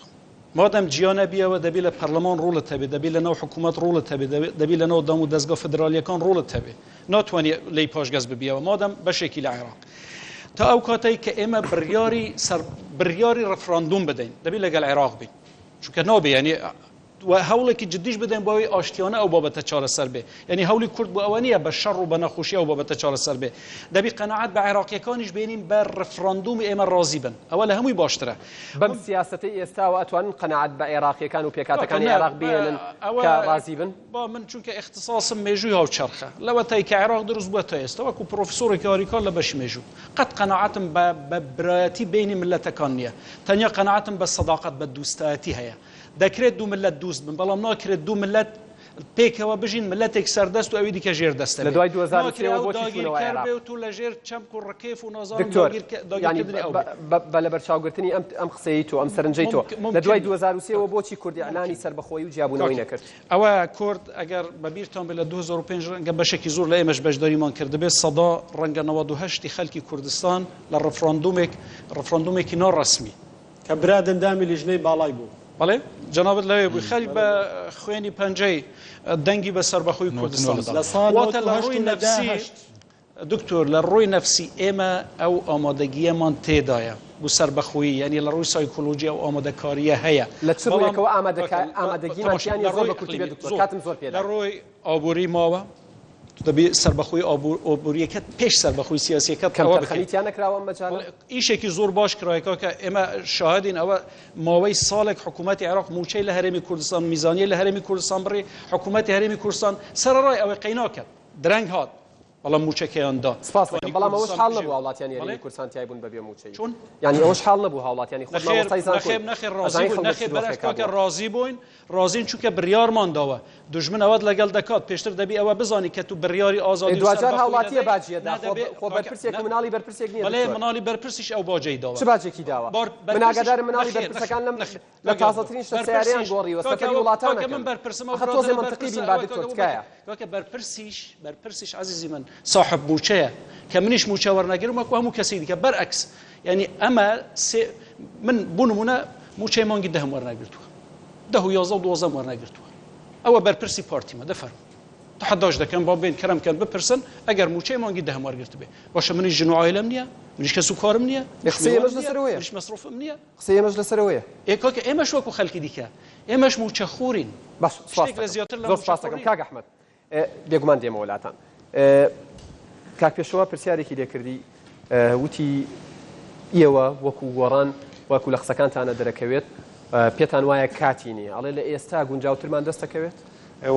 مادەم جیا نەبیەوە دەبی لە پەرلەمان ڕۆڵت هەبێ، دەبی لە ناو حکوومەت ڕۆڵت هەبێ، دەبی لە ناو دام و دەزگا فیدرالییەکان ڕۆڵت هەبێ. ناتوانی لێی پاشگەز ببیەوە مادەم بەشێکی لە عێراق. تا ئەو کاتەی کە ئێمە بڕیاری سەر بڕیاری ڕفراندوم بدەین دەبی لەگەڵ عێراق بین. چونکە نابێ یانی و هەوڵێکی جدیش بدەین بۆ ئەوەی ئاشتیانە ئەو بابەتە چارەسەر بێ. یانی هەوڵی کورد بۆ ئەوە نییە بە شەڕ و بە ناخۆشی ئەو بابەتە چارەسەر بێ. دەبی قەناعەت بە عێراقییەکانیش بێنین بە ڕفراندومی ئێمە ڕازی بن. ئەوە لە هەمووی باشترە. بەم سیاسەتەی ئێستاوە ئەتوانن قەناعەت بە عێراقییەکان و پێکهاتەکانی عێراق بهێنن کە ڕازی بن؟ با من چونکە ئیختساسم مێژووی هاوچەرخە لەوەتای کە عێراق دروست بووە تا ئێستا وەکو پرۆفیسۆرێکی هاریکار لە بەشی مێژوو قەت قەناعەتم بە بە برایەتی بەینی میللەتەکان نییە تەنیا قەناعەتم بە سەداقەت بە دوستایەتی هەیە دەکرێت دوو میللەت دوست بن بەڵام ناکرێت دوو میللەت پێکەوە بژین ملەتێک سەردەست و ئەوی دیکە ژێر دەستە لە دوای 2003 ەوە بۆچی چوونەوە عێراق؟ بێ و تو لە ژێر چەمک و ڕکێف و نازانم دکتۆر یانی داگیرکردنی ئەو بێ. بە لەبەرچاوگرتنی ئەم ئەم قسەیەی تۆ ئەم سەرنجەی تۆ لە دوای 2003 ەوە بۆچی کورد ئیعلانی سەربەخۆیی و جیابوونەوەی نەکرد؟ ئەوە کورد ئەگەر بە بیرتان بێ لە 2005 ڕەنگە بەشێکی زۆر لە ئێمەش بەشداریمان کردبێ سەدا ڕەنگە 98 ی خەلکی کوردستان لە ڕفراندومێک ڕفراندومێکی ناڕەسمی کە براد ئەندامی لیژنەی باڵای بوو. بەڵێ جەنابت لەوێ بووی خەلک بە خوێنی پەنجەی دەنگی بە سەربەخۆی کوردستان دا. لە ساڵ واتە لە 98 ڕووی و لە دا نەفسی هەشت. دکتۆر لە ڕووی نەفسی ئێمە ئەو ئامادەگییەمان تێدایە بو سەربەخۆیی یانی لە ڕووی سایکۆلۆجی ئەو ئامادەکارییە هەیە لە چ بەڵام ڕوویەکەوە کاکە ئامادەگیمان تەماشا تیا لە نییە زۆر ڕووی بە کورتی بێت ئیقلیمی دکتۆر زۆر کاتم زۆر لە پێدای. ڕووی ئابووری ماوە تۆ دەبی سەربەخۆی ئابوورییەکەت پێش سەربەخۆی سیاسییەکەت ئەوە بکەی. کەمتەرخەمی تیا نەکراوە ئەم مەجالە؟ بەڵێ ئیشێکی زۆر باش کرایە کاکە ئێمە شاهدین ئەوە ماوەی ساڵێک حکوومەتی عێراق مووچەی لە هەرێمی کوردستان میزانیەی لە هەرێمی کوردستان بڕی حکوومەتی هەرێمی کوردستان سەرەڕای ئەوەی قەیناکەت درەنگ هات. بەڵام مووچەکەیان دا. سپاس دەکەم توانی بەڵام ئەوەش کوردستان حاڵ بژێ. نەبوو هاوڵاتیانی بەڵێ؟ هەرێمی کوردستان تیای بوون بە بێ مووچەیی. چۆن؟ یانی ئەوەش حاڵ نەبوو هاوڵاتیانی خۆت نەخێر مامۆستای زانکۆی نەخێر نەخێر ڕازی ئەزانی بووین خەڵک بە چ نەخێر بەرئەکس دۆخێکا کاکە بووە. ڕازی بووین ڕازین چونکە بریارمان داوە دوژمن ئەوەت لەگەڵ دەکات پێشتر دەبی ئەوە بزانی کە تو بریاری ئێ ئازادی و دواجار سەربەخۆی هاوڵاتیە دەدەی باجی ئەدا نە خۆ دەبێ خۆ کاکە بەرپرسێک نە و مناڵی بەرپرسێک نیە بەڵێ دکتۆر. مناڵی بەرپرسیش ئەو باجەی داوە چ باجێکی داوە؟ بار من بەرپرسیش ئاگادارم مناڵی نەخێر نەخێر بەرپرسەکان لەم نەخێر لە کاک یادگار تازەترین شتە سەیارەیان بەرپرسیش گۆڕیوە کاکە سەفەری ئەوە وڵاتان کاکە ئەکەن من بەرپرسم ئەو ئەخە تۆزێ برادەرە مەنتقی بەرپرسە بین با ئەوە دکتۆر کاکە ئەو تکایە. کاکە بەرپرسیش بەرپرسیش عەزیزی من ساحب مووچەیە کە منیش مووچە وەرنەگرم وەکو هەموو کەسی دیکە بەرعەکس یعنی ئەمە سێ من بۆ نموونە مووچەی مانگی دەهم وەرنەگرتووە دە و 11 و دوازدەم وەرنەگرتووە ئەوە بەرپرسی پارتیمە دەفەرموو تەحەداش دەکەم با بێن کەرەم کەن بپرسن ئەگەر مووچەی مانگی دەهم وەرگرتبێ باشە منیش ژن و عایلەم نییە منیش کەس و کارم نییە ئێ منیش قسەی میوانم ئێمەش نییە لەسەر ئەوەیە. منیش مەسروفم نییە قسەی ئێمەش لەسەر ئەوەیە. ئێ کاکە ئێمەش وەکو خەلکی دیکە ئێمەش مووچە خۆرین باش سپاس شتێک لە دەکەم زیاتر لە زۆر مووچە سپاس خۆر دەکەم نین. کاک ئەحمەد بێگومان دێمەوە لاتان کاک پێشەوا پرسیارێکی لێ کردی وتی ئێوە وەکو گۆڕان وەکو لە قسەکانتانە دەرەکەوێت پێتان وایە کاتی نییە ئەڵێ لە ئێستا گونجاوترمان دەست دەکەوێت؟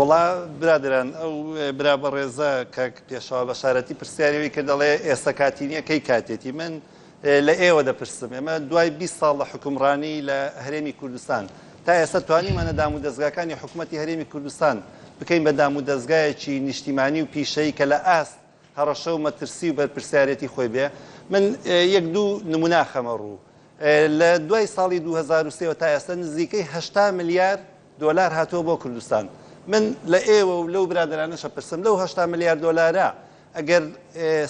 وەڵا برادەران ئەو برا بەڕێزە کاک پێشەوا بەشارەتی پرسیاری ئەوی کرد ئەڵێ ئێستا کاتی نییە کەی کاتێتی من لە ئێوە دەپرسم ئێمە دوای 20 ساڵ لە حوکمڕانی لە هەرێمی کوردستان تا ئێستا توانیمانە دامودەزگاکانی حکومەتی هەرێمی کوردستان بکەین بە دامودەزگایەکی نیشتیمانی و پیشەیی کە لە ئاست هەڕەشە و مەترسی و بەرپرسیارێتی خۆی بێ من یەک دوو نمونە خەمە ڕوو لە دوای ساڵی 2023 تا ئێستا نزیکەی 80 ملیار دۆلار هاتووە بۆ کوردستان من لە ئێوە و لەو برادەرانەشە پرسم لەو 80 ملیار دۆلارە ئەگەر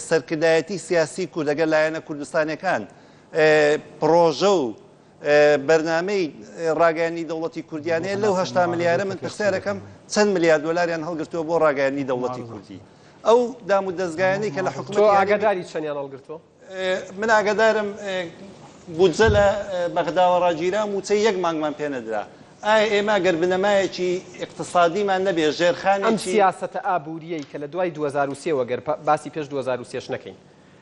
سەرکردایەتی سیاسی کورد ئەگەر لایەنە کوردستانەکان پڕۆژە و بەرنامەی ڕاگەیاندنی دەوڵەتی کوردیان هەیە، لەو 80 ملیارە من پرسیارەکەم چەند ملیار دۆلاریان هەڵگرتووە بۆ ڕاگەیاندنی دەوڵەتی کوردی؟ ئەو دام و دەزگایانەی کە لە تۆ حکومەتی هەرێمی ئاگاداری چەندیان هەڵگرتووە؟ من ئاگادارم بودجە لە بەغداوە ڕاگیرا، مووچەی یەک مانگمان پێ نەدرا. ئایا ئێمە گەر بنەمایەکی ئیقتسادیمان نەبێ، ئەم ژێرخانێکی. سیاسەتە ئابوورییەی کە لە دوای 2003 وە گەر باسی پێش 2003 ش نەکەین،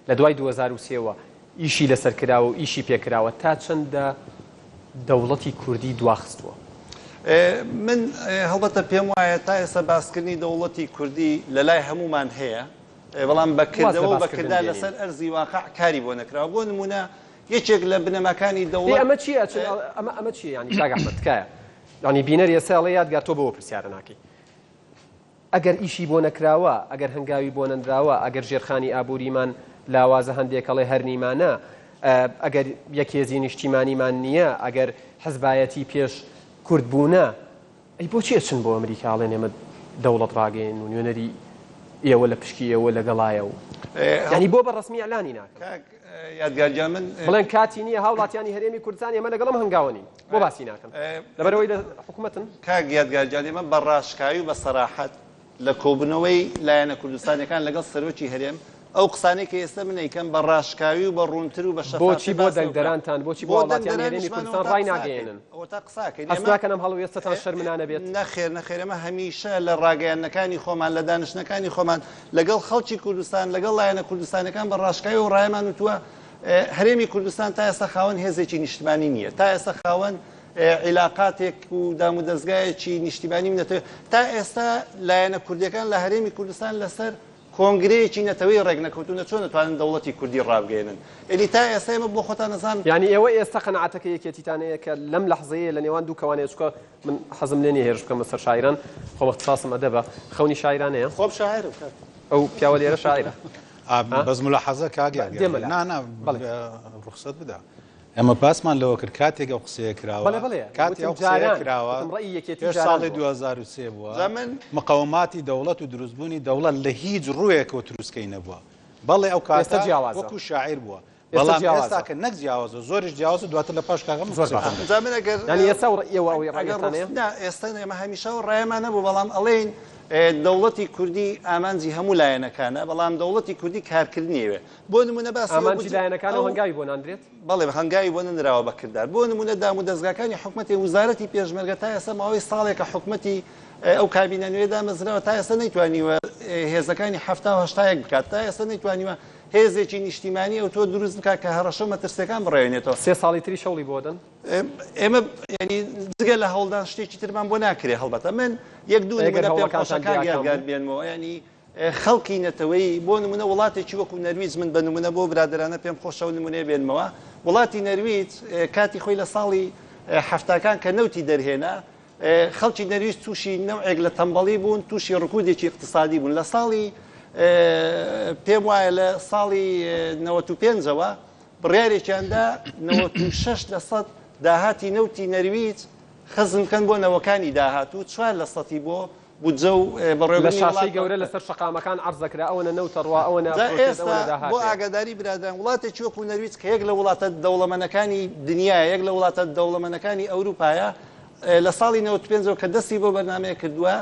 لە دوای 2003 وە ئیشی لەسەر کراوە و ئیشی پێ کراوە تا چەندە دەوڵەتی کوردی دواخستووە؟ من هەڵبەتە پێم وایە تا ئێستا باسکردنی دەوڵەتی کوردی لە لای هەموومان هەیە، بەڵام بە واز لە کردەوە و بە باسکردن کردار دێنین. لەسەر ئەرزی واقع کاری بۆ نەکراوە. بۆ نموونە یەکێک لە بنەماکانی ئێ دەوڵەت. ئەمە چییە؟ ئەمە ئەمە چییە یانی کاک ئەحمەد تکایە یانی بینەر ئێستا ئەڵێ یادگار تۆ بەوە پرسیارە ناکەی. ئەگەر ئیشی بۆ نەکراوە، ئەگەر هەنگاوی بۆ نەنراوە، ئەگەر ژێرخانی ئابووریمان لاوازە هەندێک ئەڵێ هەر نیمانە، ئەگەر یەک هێزی نیشتیمانیمان نییە، ئەگەر حزبایەتی پێش کورد بوونە، ئەی بۆچی ئەچن بۆ ئەمریکا ئەڵێن ئێمە دەوڵەت ڕاگەیەن و نوێنەری ئێوە لە پشکی ئێوە لەگەڵایە و یانی بۆ بە ڕەسمی ئیعلانی ناکەن؟ کاک یادگار گیان من بڵێن کاتی نییە هاوڵاتیانی هەرێمی کوردستان ئێمە لەگەڵ ئەم هەنگاوە نین بۆ باسی ناکەن لەبەرئەوەی لە حکومەتن؟ کاک یادگار گیان ئێمە بە ڕاشکاوی و بە سەراحەت لە کۆبوونەوەی لایەنە کوردستانیەکان لەگەڵ سەرۆکی هەرێم ئەو قسانەی کە ئێستا من ئەیکەم بە ڕاشکاوی و بە ڕوونتر و بە شەفافی بۆچی بۆ باس لەوە کرا. دەنگدەرانتان بۆچی بۆ بۆ هاوڵاتیانی هەرێمی دەنگدەرانیشمان کوردستان ئەوەتا ڕای قسە ئەکەین ناگەیەنن؟ ئەوەتا قسە ئەکەین هەست ئێمە ناکەن ئەم هەڵوێستەتان شەرمنانە بێت؟ نەخێر نەخێر ئێمە هەمیشە لە ڕاگەیاندنەکانی خۆمان لە دانیشتنەکانی خۆمان لەگەڵ خەڵکی کوردستان لەگەڵ لایەنە کوردستانەکان بە ڕاشکاوی و ڕایەمان وتووە هەرێمی کوردستان تا ئێستا خاوەن هێزێکی نیشتمانی نییە تا ئێستا خاوەن عیلاقاتێک و دامودەزگایەکی نیشتیمانی و نەتەوە تا ئێستا لایەنە کوردیەکان لە هەرێمی کوردستان لەسەر کۆنگرەیەکی نەتەوەی ڕێکنەکەوتوونە چۆن ئەتوانن دەوڵەتی کوردی ڕابگەیەنن ئیدی تا ئێستا ئێمە بۆ خۆتان ئەزان. یانی ئێوە ئێستا قەناعەتەکە یەکێتیتان هەیە کە لەم لەحزەیە لە نێوان دوو کەوانەیە چونکە من حەزم لێ نیە هێرش بکەمە سەر شاعیران خۆم اختصاصم ئەدەبە خەونی شاعیرانەیە؟ خۆم شاعیرم کاک. ئەو پیاوە لێرە شاعیرە. بەس ملاحەزە کاک یادگار دێمە لات. نا نا بەڵێ. ڕوخسەت بدە. ئێمە باسمان لەوە کرد کاتێک ئەو قسەیە کراوە بەڵێ بەڵێ کاتی وتم ئەو قسەیە جاران کراوە وتم ڕەئی یەکێتی پێش جاران ساڵی بووە. 2003 بووە جا من مقەوەماتی دەوڵەت و دروستبوونی دەوڵەت لە هیچ ڕوویەکەوە تروسکەی نەبووە بەڵێ ئەو ئێستا کاتە جیاوازە. وەکو شاعیر بووە ئێستا بەڵام جیاوازە. ئێستا کە نەک جیاوازە زۆریش جیاوازە دواتر لە پاش کاکە من زۆر قسەی باشە. خۆم دەکەم. جا من ئەگەر یانی ئێستا ئەو ڕەئیەوە ئەوەی ئەگەر ڕەئیتان هەیە؟ ڕوخس نا ئێستا ئێمە هەمیشە ئەو ڕایەمان هەبوو بەڵام ئەڵێین دەوڵەتی کوردی ئامانجی هەموو لایەنەکانە بەڵام دەوڵەتی کوردی کارکردنی ئەوێ بۆ نمونە باسی ئەو ئامانجی بودجە لایەنەکانە ئەو و هەنگاوی بۆ ناندرێت؟ بەڵێ هەنگاوی بۆ نەنراوە بە کردار بۆ نمونە دامودەزگاکانی حکومەتی وزارەتی پێشمەرگە تا ئێستا ماوەی ساڵێکە حکومەتی ئەو کابینە نوێ دامەزراوە تا ئێستا نەیتوانیوە هێزەکانی حەفتا و هەشتا یەک بکات تا ئێستا نەیتوانیوە هێزێکی نیشتیمانی ئەوتۆ دروست بکات کە هەڕەشە و مەترسیەکان بڕەوێنێتەوە. سێ ساڵی تریش هەوڵی بۆ دەن؟ ئێمە یانی جگە لە هەوڵدان شتێکی ترمان بۆ ناکرێ هەڵبەتە من یەک دوو ئەگەر نمونە پێم خۆشە هەوڵەکانتان کاک بێ ئاکام یادگار بوو؟ بێنمەوە یانی. خەڵکی نەتەوەیی، بۆ نموونە وڵاتێکی وەکو نەرویج، من بە نموونە بۆ برادەرانە پێم خۆشە ئەو نموونەیە بێنمەوە، وڵاتی نەرویج کاتی خۆی لە ساڵی حەفتاکان کە نەوتی دەرهێنا، خەڵکی نەرویج تووشی نەوعێک لە تەمبەڵی بوون، تووشی ڕکوودێکی ئیقتسادی بوون. لە ساڵی پێم وایە لە ساڵی 95ەوە بڕیارێکیان دا 96 لە سەد داهاتی نەوتی نەرویج خەزن بکەن بۆ نەوەکانی داهاتوو، چوار لە سەتی بۆ بودجە و لە بەڕێوەبردنی شاشەی وڵات گەورە لەسەر شەقامەکان عەرز دەکرا ئەوەنە نەوت ئەڕوا ئەوەنە جا ئەفرۆشرێت ئێستا ئەوەنە بۆ داهات هەیە. ئاگاداری برادەران وڵاتێکی وەکو نەرویج کە یەک لە وڵاتە دەوڵەمەنەکانی دنیایە یەک لە وڵاتە دەوڵەمەنەکانی ئەوروپایە لە ساڵی 95 ەوە کە دەستی بۆ بەرنامەیە کردووە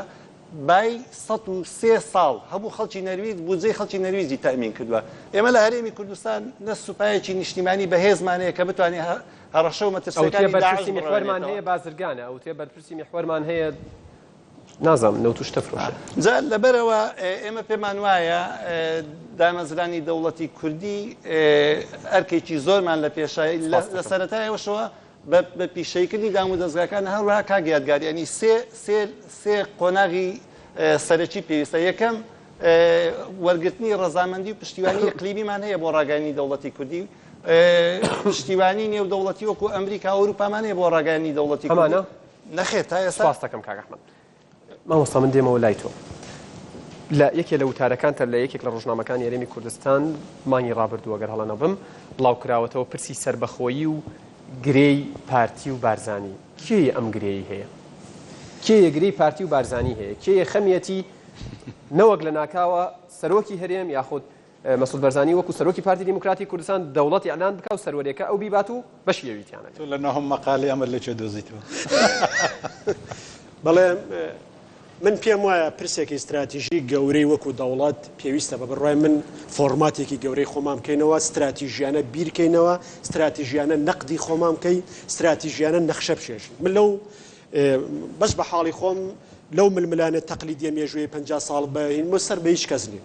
بای 103 ساڵ هەموو خەڵکی نەرویج بودجەی خەڵکی نەرویجی تەئمین کردووە ئێمە لە هەرێمی کوردستان نە سوپایەکی نیشتیمانی بەهێزمان هەیە کە بتوانێت هەڕەشە و ئەوترێ مەترسیەکانی داعش بەرپرسی میحوەرمان بڕەوێنێتەوە. هەیە بازرگانە ئەوترێ بەرپرسی میحوەرمان هەیە نازانم نەوت و شتە فرۆشێ. جا لەبەرئەوە ئێمە پێمان وایە دامەزرانی دەوڵەتی کوردی ئەرکێکی زۆرمان لە پێشە لە سەرەتایەوەشەوە بە پیشەیکردنی دامودەزگاکان هەروەها کاک یادگار یانی سێ سێ سێ قۆناغی سەرەکی پێویستە یەکەم وەرگرتنی ڕەزامەندی و پشتیوانی ئیقلیمیمان هەیە بۆ ڕاگەیاندنی دەوڵەتی کوردی پشتیوانی نێودەوڵەتی وەکو ئەمریکا و ئەوروپامان هەیە بۆ ڕاگەیاندنی دەوڵەتی کوردی نەخێر تا ئێستا. سپاست دەکەم کاک ئەحمەد. مامۆستا من دێمەوە لای تۆ. لە یەکێ لە وتارەکانتە لە یەکێک لە ڕۆژنامەکانی هەرێمی کوردستان مانگی ڕابردوو ئەگەر هەڵە نەبم بڵاو کراوەتەوە پرسی سەربەخۆیی و گرێی پارتی و بارزانی کێیە ئەم گرێی هەیە؟ کێیە گرێی پارتی و بارزانی هەیە؟ کێیە خەمیەتی نەوەک لە ناکاوە سەرۆکی هەرێم یاخود مەسعود بەرزانی وەکو سەرۆکی پارتی دیموکراتی کوردستان دەوڵەت ئیعلان بکا و سەروەریەکە ئەو بیبات و بەشی ئەوی تیا نەبێت. تۆ لە ناو مەقالەی ئەمەت لە کوێ دۆزیتەوە؟ بەڵێ من پێم وایە پرسێکی ستراتیژی گەورەی وەکو دەوڵەت پێویستە بە بڕوای من فۆرماتێکی گەورەی خۆمان بکەینەوە ستراتیژیانە بیرکەینەوە ستراتیژیانە نەقدی خۆمان بکەین ستراتیژیانە نەخشە بکێشین من لەو بەس بە حاڵی خۆم لەو ململانێ تەقلیدیە مێژوویەی 50 ساڵ بە هین سەر بە هیچ کەس نیم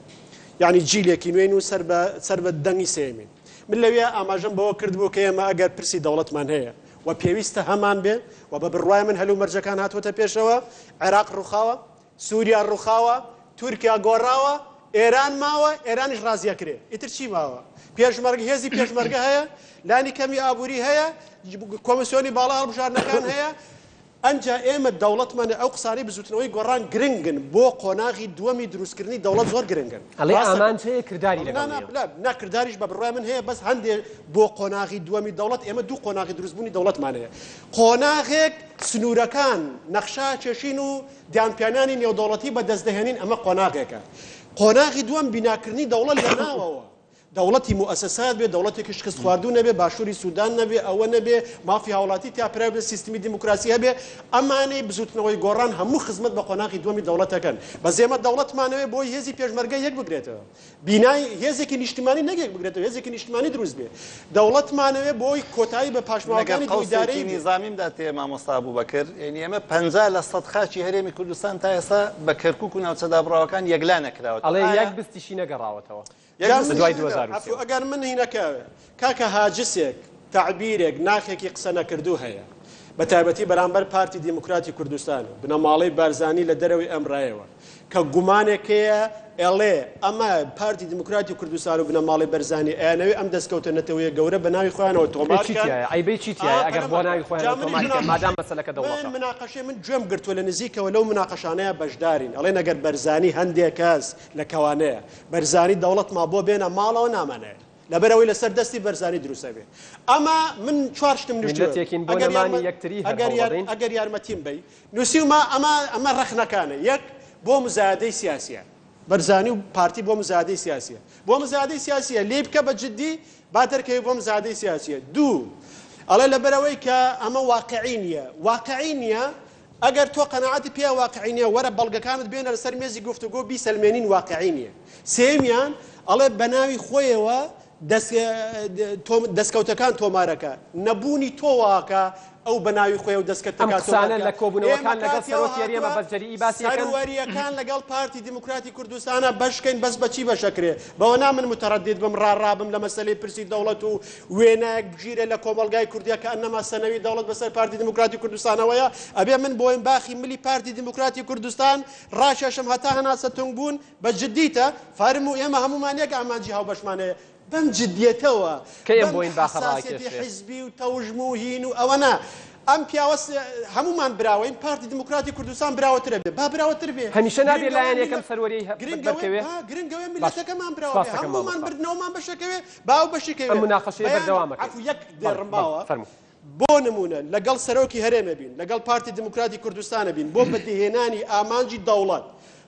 یانی جیلێکی نوێین و سەر بە سەر بە دەنگی سێیەمین. من لەوێ ئاماژەم بەوە کردبوو کە ئێمە ئەگەر پرسی دەوڵەتمان هەیە و پێویستە هەمان بێ و بە بڕوای من هەلومەرجەکان هاتووەتە پێشەوە، عێراق ڕووخاوە، سووریا ڕووخاوە، تورکیا گۆڕاوە، ئێران ماوە، ئێرانیش ڕازی ئەکرێ. ئیتر چی ماوە؟ پێشمەرگە، هێزی پێشمەرگە هەیە، لانی کەمی ئابووری هەیە، کۆمیسیۆنی باڵای هەڵبژاردنەکان هەیە، ئەنجا ئێمە دەوڵەتمان ئەو قسانەی بزوتنەوەی گۆڕان گرنگن بۆ قۆناغی دووەمی دروستکردنی دەوڵەت زۆر گرنگن. ئەڵێ ڕاستە ئامانج هەیە کرداری نا لەگەڵ نا نییە. نا نا کرداریش بە بڕوای من هەیە بەس هەندێ بۆ قۆناغی دووەمی دەوڵەت ئێمە دوو قۆناغی دروستبوونی دەوڵەتمان هەیە قۆناغێک سنوورەکان نەخشە کێشین و دانپیانانی نێودەوڵەتی بەدەست دەهێنین ئەمە قۆناغێکە قۆناغی دووەم بیناکردنی دەوڵەت لە ناوەوە دەوڵەتی موئەسەسات بێ، دەوڵەتێکی شکست خواردوو نەبێ، باشووری سودان نەبێ، ئەوە نەبێ، مافی هاوڵاتی تیا پرای بێ، سیستمی دیموکراسی هەبێ، ئەمانەی بزووتنەوەی گۆڕان هەموو خزمەت بە قۆناغی دووەمی دەوڵەت ئەکەن. بەس ئێمە دەوڵەتمانەوێ بۆی هێزی پێشمەرگە یەک بگرێتەوە. بینای هێزێکی نیشتیمانی نەک یەک بگرێتەوە، هێزێکی نیشتیمانی دروست بێ. دەوڵەتمانەوێ بۆی کۆتایی بە من ئەگەر پاشماوەکانی دوو قەوسێکی ئیدارەیی بێ. نیزامیم داتێ مامۆستا ئەبوبەکر، یەعنی ئێمە 50% خاکی هەرێمی کوردستان تا ئێستا بە کەرکوک و ناوچە دابڕاوەکان یەکلا نەکراوەتەوە. ئەڵێ ئایا یەک بستیشی نەگەڕاوەتەوە. یەک جا بستیشی دوای من 2003 عەفو ئەگەر من هینەکە کاکە هاجسێک تەعبیرێک ناخێکی قسە نەکردوو هەیە بە تایبەتی بەرامبەر پارتی دیموکراتی کوردستان و بنەماڵەی بارزانی لە دەرەوەی ئەم ڕایەوە کە گومانێک هەیە ئەڵێ ئەمە پارتی دیموکراتی کوردستان و بنەماڵەی بەرزانی ئەیانەوێ ئەم دەستکەوتە نەتەوەیە گەورە بە ناوی خۆیانەوە تۆمار چی کەن تیایە عەیبەی چی تیایە ئا ئەگەر پەلە بۆ مەکە ناوی جا خۆیانەوە منیش تۆماری کەن مناقەشەی مادام مەسەلەکە من دەوڵەتە. مناقەشەی من گوێم گرتووە لە نزیکەوە لەو مناقەشانەیە بەشدارین ئەڵێن ئەگەر بەرزانی هەندێک کەس لە کەوانەیە بەرزانی دەوڵەتما بۆ بێنە ماڵەوە نامانەوێ لەبەرئەوەی لەسەر دەستی بەرزانی دروست ئەبێ ئەمە من چوار شتم نوشتوە میللەتێکین بۆ ئەگەر نەمانی یارمە یەکتری هەر ئەگەر یار هەوڵەدەین. ئەگەر یارمەتیم بەی نوسیومە ئەمە ئەمە ڕەخنەکانە یەک بۆ مزایەدەی سیاسیە بەرزانی و پارتی بۆ مزایەدەی سیاسیە بۆ مزایەدەی سیاسیە لێی بکە بە جدی با دەرکەوێ بۆ مزایەدەی سیاسیە دوو ئەڵێ لەبەرئەوەی کە ئەمە واقعی نیە واقعی نیە ئەگەر تۆ قەناعەتت پێیە واقعی نیە وەرە بەڵگەکانت بێنە لەسەر مێزی گفتوگۆ بیسەلمێنین واقعی نیە. سێیەمیان ئەڵێ بەناوی خۆیەوە دەستکەوتەکان تۆمارەکە. نەبوونی تۆ واکا. ئەو بە ناوی خۆیەوە دەستکەت ئەم دەکات قسانە تۆمار لە بکات. کۆبوونەوەکان ئێمە لەگەڵ کاتی ئەوە سەرۆکی هەرێمە هاتووە بەس جەریئی باسی ئەکەن؟ سەروەرییەکان لەگەڵ پارتی دیموکراتی کوردستانا بەش کەین بەس بە چی بەش ئەکرێ؟ بەوە نا من متەرەدید بم ڕا ڕا بم لە مەسەلەی پرسی دەوڵەت و وێنایەک بگیرێ لە کۆمەڵگای کوردیا کە ئەنەما سەنەوی دەوڵەت بەسەر پارتی دیموکراتی کوردستانەوەیە ئەبێ من بۆیمباخی ملی پارتی دیموکراتی کوردستان ڕاکێشم هەتا هەناسە تونگ بوون بە جدیتە فەرموو ئێمە هەموومان یەک ئامانجی هاوبەشمان هەیە بەم جدیەتەوە کەی ئەم بەم بۆینباخە حەساسیەتی ڕاکێشرێ؟ حیزبی و تەوژم و هین و ئەوە نا ئەم پیاوە هەموومان براوەین پارتی دیموکراتی کوردستان براوەترە بێ با براوەتر بێ هەمیشە نابێ گرنگ ئەوەیە لایەن یەکەم میللەت سەروەریی هە گرنگ ئەوەیە بەرکەوێ؟ با گرنگ ئەوەیە باش میللەتەکەمان براوە سپاس بێ دەکەم هەموومان مامۆستا. بردنەوەمان بەشەکەوێ با ئەو بەشی ئەم کەوێ موناقەشەیە بەیان بەردەوام ئەکەین. عەفو یەک بەڵێ دێڕم بەڵێ ماوە فەرموو. بۆ نموونە لەگەڵ سەرۆکی هەرێمە بین، لەگەڵ پارتی دیموکراتی کوردستانە بین بۆ بەدیهێنانی ئامانجی دەوڵەت،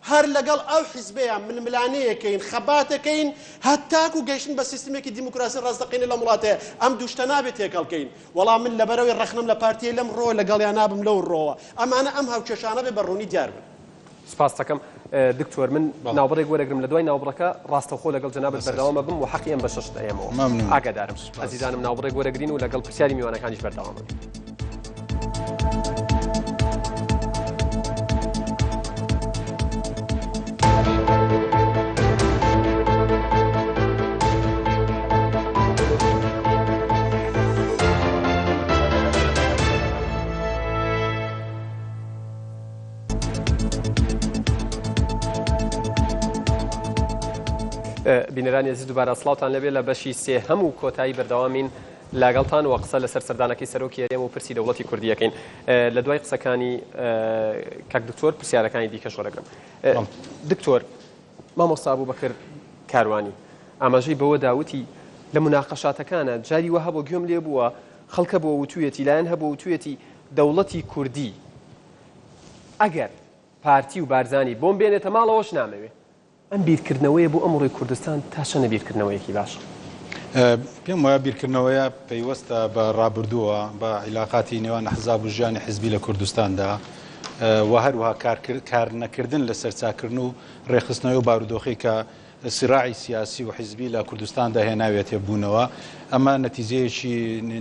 هەر لەگەڵ ئەو حیزبەیا ململانێیەکەین، خەباتەکەین هەتاکو گەیشتن بە سیستمێکی دیموکراسی ڕاستەقینە لەم وڵاتەیا، ئەم دوو شتە نابێت تێکەڵ کەین. وەڵا من لەبەرئەوەی ڕەخنەم لە پارتییە لەم ڕووەوە لەگەڵیا نابم لەو ڕووەوە. ئەمانە ئەم هاوکێشانە بێ بە ڕوونی دیار بن. سپاست دەکەم دکتۆر من ناوبڕێک وەرەگرم لە دوای ناوبڕەکە ڕاستەوخۆ لەگەڵ جەنابت بەردەوامە بم و حەقی ئەم بەشەشت ئەیەمەوە ئاگادارم ئەزیزانم ناوبڕێک وەرەگرین و لەگەڵ پرسیاری میوانەکانیش بەردەوامە بین. بینەرانی ئەزیز دووبارە سڵاوتان لەبێ لە بەشی سێهەم و کۆتایی بەردەوامین لاگەڵتان و قسە لەسەر سەردانەکەی سەرۆکی هەرێم و پرسی دەوڵەتی کوردیەکەین لە دوای قسەکانی کاک دکتۆر پرسیارەکانی دیکەش وەرەگرم دکتۆر مامۆستا ئەبوبەکر کاروانی ئاماژەی بەوە دا وتی لە مناقەشاتەکانە جاری وە هەبوو گوێم لێ بووە خەڵکە بۆ وتوویەتی لایەن هەبوو وتوویەتی دەوڵەتی کوردی ئەگەر پارتی و بارزانی بۆم بێنێتە ماڵەوەش نامەوێ. ئەم بیرکردنەوەیە بۆ ئەمڕۆی کوردستان تا چەندە بیرکردنەوەیەکی باشە؟ پێم وایە بیرکردنەوەیە پەیوەستە بە ڕابردووە، بە عیلاقاتی نێوان ئەحزاب و ژیانی حیزبی لە کوردستاندا و هەروەها کارنەکردن لەسەر چاککردن و ڕێکخستنەوەی ئەو بارودۆخەی کە سیراعی سیاسی و حیزبی لە کوردستاندا هێناویەتێ بوونەوە، ئەمە نەتیجەیەکی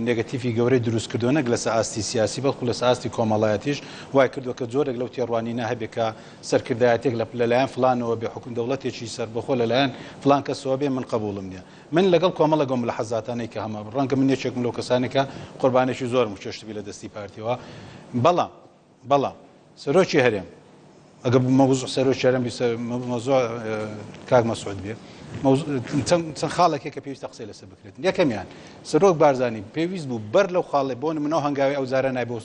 نێگەتیڤی گەورەی دروست کردووە نەک لەسەر ئاستی سیاسی بەڵکو لەسەر ئاستی کۆمەڵایەتیش وای کردووە کە جۆرێک لەو تێڕوانینە هەبێ کە سەرکردایەتێک لە لەلایەن فڵانەوە بێ حوکم دەوڵەتێکی سەربەخۆ لەلایەن فڵان کەسەوە بێ من قەبووڵم نییە من لەگەڵ کۆمەڵێک ئەو مولەحەزاتانەی کە هەمە ڕەنگە من یەکێکم لەو کەسانەی کە قوربانێکی زۆرم چێشتبی لە دەستی پارتیەوە بەڵام بەڵام سەرۆکی هەرێم ئەگە مەوزوع سەرۆکی هەرێم بی مەوزوع کاک مەسعود بێ چەند خاڵێکێک کە پێویستە قسەی لەسەر بکرێت یەکەمیان سەرۆک بارزانی پێویست بوو بەر لەو خاڵێ بۆ نمونە هەنگاوی ئەو جارە نای بۆ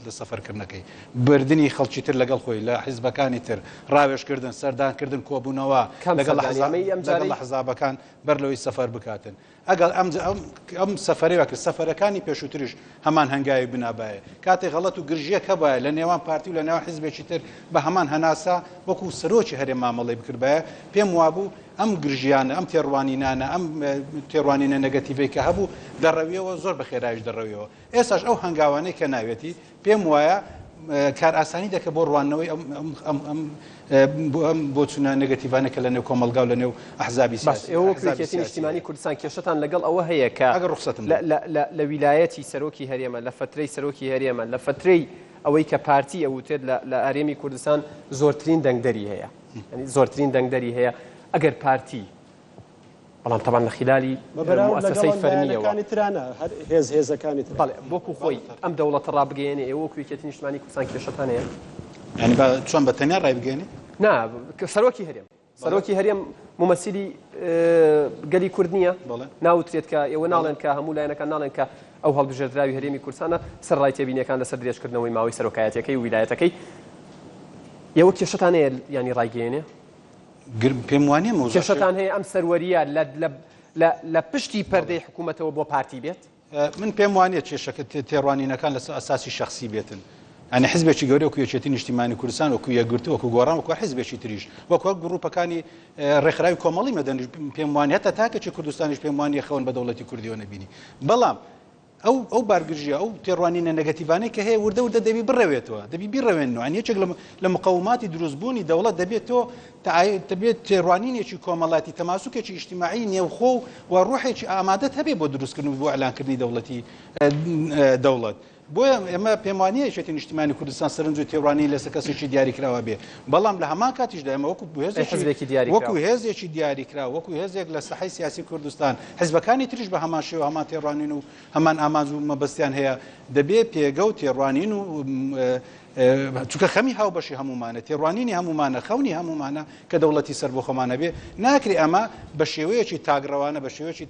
لە سەفەرکردنەکەی بردننی خەڵکی تر لەگەڵ خۆی لە حیزبەکانی تر ڕاوێژکردن سەردانکردن کۆبوونەوە لەگەڵ لەگەڵ حزابەکان بەر لەوەی سەفەر بکاتن ئەگەڵ ئەم ئەم سەفەرەی وا کرد، سەفەرەکانی پێشووتریش هەمان هەنگاوی بنابایە، کاتێ غەڵەت و گرژییەک هەبایە لە نێوان پارتی و لە نێوان حیزبێکی تر بە هەمان هەناسە وەکوو سەرۆکی هەرێم مامەڵەی بکردبایە، پێم وابوو ئەم گرژییانە، ئەم تێڕوانینانە، ئەم تێڕوانینە نەگەتیڤەی کە هەبوو دەڕەویەوە، زۆر بە خێراییش دەڕەویەوە. ئێستاش ئەو هەنگاوانەی کە ناویەتی، پێم وایە کارئاسانی دەکە بۆ ڕواندنەوەی ئەم بۆچونە نێگەتیڤانە کە لە نێو کۆمەڵگا و لە نێو ئەحزابی باش ئێوە وەکو یەکێتی نیشتیمانی کوردستان کێشەتان لەگەڵ ئەوە هەیە کە ئەگەر ڕوخسەتم لە ویلایەتی سەرۆکی هەرێمە لە فەترەی سەرۆکی هەرێمە لە فەترەی ئەوەی کە پارتی ئەوترێت لە هەرێمی کوردستان زۆرترین دەنگدەری هەیە زۆرترین دەنگدەری هەیە ئەگەر پارتی بەڵام تەبعەن لە خیلالی موئەسەسەی فەرمییەوە. بە بەراورد لەگەڵ لایەنەکانی ترا نا، هەر هێز هێزەکانی ترا. بەڵێ، وەکو خۆی ئەم دەوڵەتە ڕابگەیەنێ، ئێوە وەکو یەکێتی نیشتمانی کوردستان کێشەتان هەیە؟ یانی بە چۆن بە تەنیا ڕایبگەیەنێ؟ نا، سەرۆکی هەرێم. سەرۆکی هەرێم مومەسیلی گەلی کورد نییە؟ ناوترێت کە ئێوە ناڵێن کە هەموو لایەنەکان ناڵێن کە ئەو هەڵبژێردراوی هەرێمی کوردستانە، سەرەڕای تێبینییەکان لەسەر درێژکردنەوەی ماوەی سەرۆکایەتییەکەی و ویلایەتەکەی. ئێوە کێشەتان هەیە یانی ڕایگەیەنێ؟ پێم وانیە مەوزوع کێشەتان هەیە ئەم سەروەریە لە لە لە لە پشتی پەردەی حکوومەتەوە بۆ پارتی بێت؟ من پێم وانیە کێشەکە تێڕوانینەکان لەسەر ئەساسی شەخسی بێتن. یانی حزبێکی گەورە وەکو یەکێتی نیشتیمانی کوردستان وەکو یەکگرتوو وەکو گۆڕان وەکو حزبێکی تریش وەکو هەر گروپەکانی ڕێکخراوی کۆمەڵی مەدەنیش پێم وانیە هەتا تاکێکی کوردستانیش پێم وانیە خەون بە دەوڵەتی کوردیەوە نەبینی بەڵام ئەو ئەو بارگرژیە، ئەو تێڕوانینە نێگەتیڤانەی کە هەیە وردە وردە دەبی بڕەوێتەوە، دەبی بیڕەوێننەوە. یانی یەکێک لە لە مقەوماتی دروستبوونی دەوڵەت دەبێت تۆ دەبێت تێڕوانینێکی کۆمەڵاتی، تەماسوکێکی ئیجتیماعی نێوخۆ و ڕوحێکی ئامادەت هەبێ بۆ دروستکردن و بۆ ئیعلانکردنی دەوڵەتی دەوڵەت. بۆیە ئێمە پێم وانییە یەکێتی نیشتیمانی کوردستان سەرنج و تێڕوانینی لەسەر کەسێکی دیاریکراوە بێ، بەڵام لە هەمان کاتیشدا ئێمە وەکو هێزێکی حزبێکی دیاریکراو. وەکو هێزێکی دیاریکراو، وەکو هێزێک لە ساحەی سیاسی کوردستان، حزبەکانی تریش بە هەمان شێوە هەمان تێڕوانین و هەمان ئامانج و مەبەستیان هەیە، دەبێ پێگە و تێڕوانین و چونکە خەمی هاوبەشی هەموومانە، تێڕوانینی هەموومانە، خەونی هەموومانە کە دەوڵەتی سەربەخۆمان هەبێ، ناکرێ ئەمە بە شێوەیەکی تاکڕەوانە، بە شێوەیەکی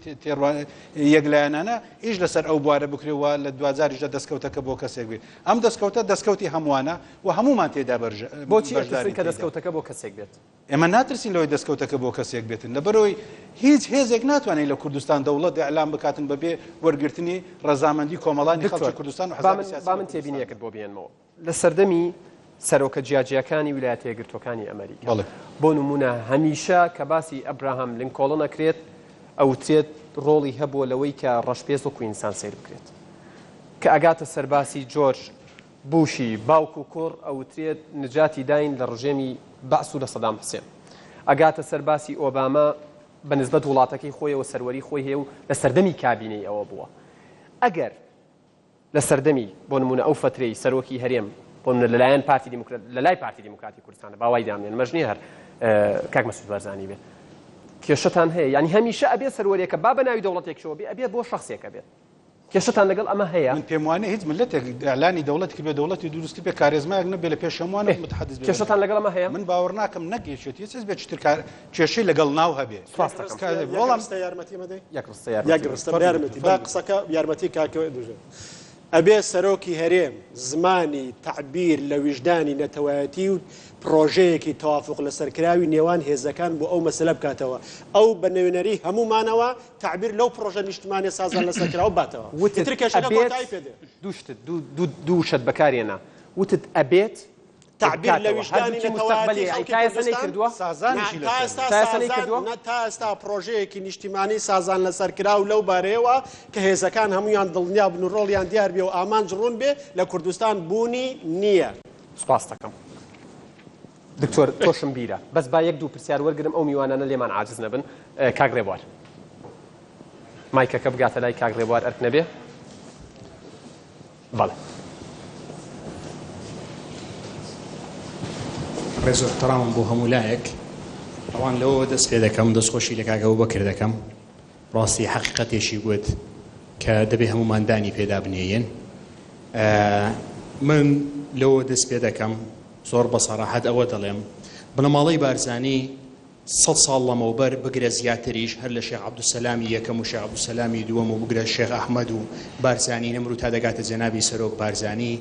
یەکلایەنانە ئیش لەسەر ئەو بوارە بکرێ و لە دواجاریشدا دەستکەوتەکە بۆ کەسێک بێت. ئەم دەستکەوتە دەستکەوتی هەمووانە و هەموومان تێیدا بۆچی ئەترسن بەشدارین کە تێیدا. دەستکەوتەکە بۆ کەسێک بێت؟ ئێمە ناترسین لەوەی دەستکەوتەکە بۆ کەسێک بێتن، لەبەرئەوەی هیچ هێزێک ناتوانێت لە کوردستان دەوڵەت ئیعلام بکاتن بەبێ وەرگرتنی ڕەزامەندی کۆمەڵانی دکتۆر خەڵکی کوردستان و با حزابی من سیاسی با لە من کوردستاندا. تێبینیەکت بۆ بهێنمەوە. لە سەردەمی سەرۆکە جیاجیاکانی ویلایەتە یەکگرتووەکانی ئەمەریکا، بەڵێ. بۆ نموونە هەمیشە کە باسی ئەبراهام لینکۆڵن ئەکرێت ئەوترێت ڕۆڵی هەبووە لەوەی کە ڕەشپێست وەکو ئینسان سەیر بکرێت. کە ئەگاتە سەر باسی جۆرج بوشی باوک و کوڕ ئەوترێت نجاتی داین لە ڕژێمی بەعس و لە سەدام حسێن. ئەگاتە سەر باسی ئۆباما بە نسبەت وڵاتەکەی خۆیەوە سەروەری خۆی هەیە و لە سەردەمی کابینەی ئەوە بووە. ئەگەر لە سەردەمی بۆ نموونە ئەو فەترەی سەرۆکی هەرێم بۆ نموونە لەلایەن پارتی دیموکرات لە لای پارتی دیموکراتی کوردستانە با وای دامنێن مەرج نییە هەر کاک مەسعود بارزانی بێت کێشەتان هەیە یعنی هەمیشە ئەبێ سەروەرێکە با بە ناوی دەوڵەتێکشەوە بێ ئەبێ بۆ شخصێکە بێت کێشەتان لەگەڵ ئەمە هەیە؟ من پێم وانیە هیچ ملەتێک ئیعلانی دەوڵەتی کردبێ دەوڵەتی دروست کردبێ کارێزمایەک نەبێ لە پێش هەمووان و متحدث بێ کێشەتان لەگەڵ ئەمە هەیە؟ من باوەڕ ناکەم نەک یەکێتی هیچ حزبێکی تر کار کێشەی لەگەڵ ناو هەبێ. سوپاس دەکەم. وەڵام یەک ڕستە یارمەتی مەدەی؟ یەک ڕستە یارمەتی. یەک ڕستە یارمەتی با قسەکە یارمەتی کاکە دوژە. ئەبێ سەرۆکی هەرێم زمانی تەعبیر لە ویژدانی نەتەوایەتی و پڕۆژەیەکی تەوافوق لەسەرکراوی نێوان هێزەکان بۆ ئەو مەسەلە بکاتەوە. ئەو بە نوێنەری هەموومانەوە تەعبیر لەو پڕۆژە نیشتمانیە سازان لەسەرکراوە باتەوە. وتت ئیتر کێشەکە ئەبێت کۆتایی پێ دێ. دوو شتت دوو وشەت بەکارهێنا وتت ئەبێت تەعبیر لە بکاتەوە. ویژدانی هەردووکی نەتەوایەتی مستەقبەلیە یانی خەڵکی تا ئێستا کوردستان؟ نەیکردووە؟ نا سازانیشی تا لەسەر ئێستا تا ئێستا سازان نەیکردووە؟ نا تا ئێستا پڕۆژەیەکی نیشتیمانی سازان لەسەرکراو لەو بارەیەوە کە هێزەکان هەموویان دڵنیا بن و ڕۆڵیان دیار بێ و ئامانج ڕوون بێ لە کوردستان بوونی نییە. سوپاست دەکەم دکتۆر تۆشم بیرە بەس با یەک دوو پرسیار وەرگرم ئەو میوانانە لێمان عاجز نەبن کاک ڕێبوار مایکەکە بگاتە لای کاک ڕێبوار ئەرک نەبێ بەڵێ. ڕێز و احترامم بۆ هەموو لایەک ئەوان لەوەوە دەست پێ دەکەم دەستخۆشی لە کاک ئەبوبەکر دەکەم ڕاستی حەقیقەتێکی گوت کە دەبێ هەموومان دانی پێدا بنێین من لەوە دەست پێ دەکەم زۆر بە سەراحەت ئەوە دەڵێم بنەماڵەی بارزانی سەد ساڵ لەمەوبەر بگرە زیاتریش هەر لە شێخ عەبدولسەلامی یەکەم و شێخ عەبدولسەلامی دووەم و بگرە شێخ ئەحمەد و بارزانی نەمر و تا دەگاتە جەنابی سەرۆک بارزانی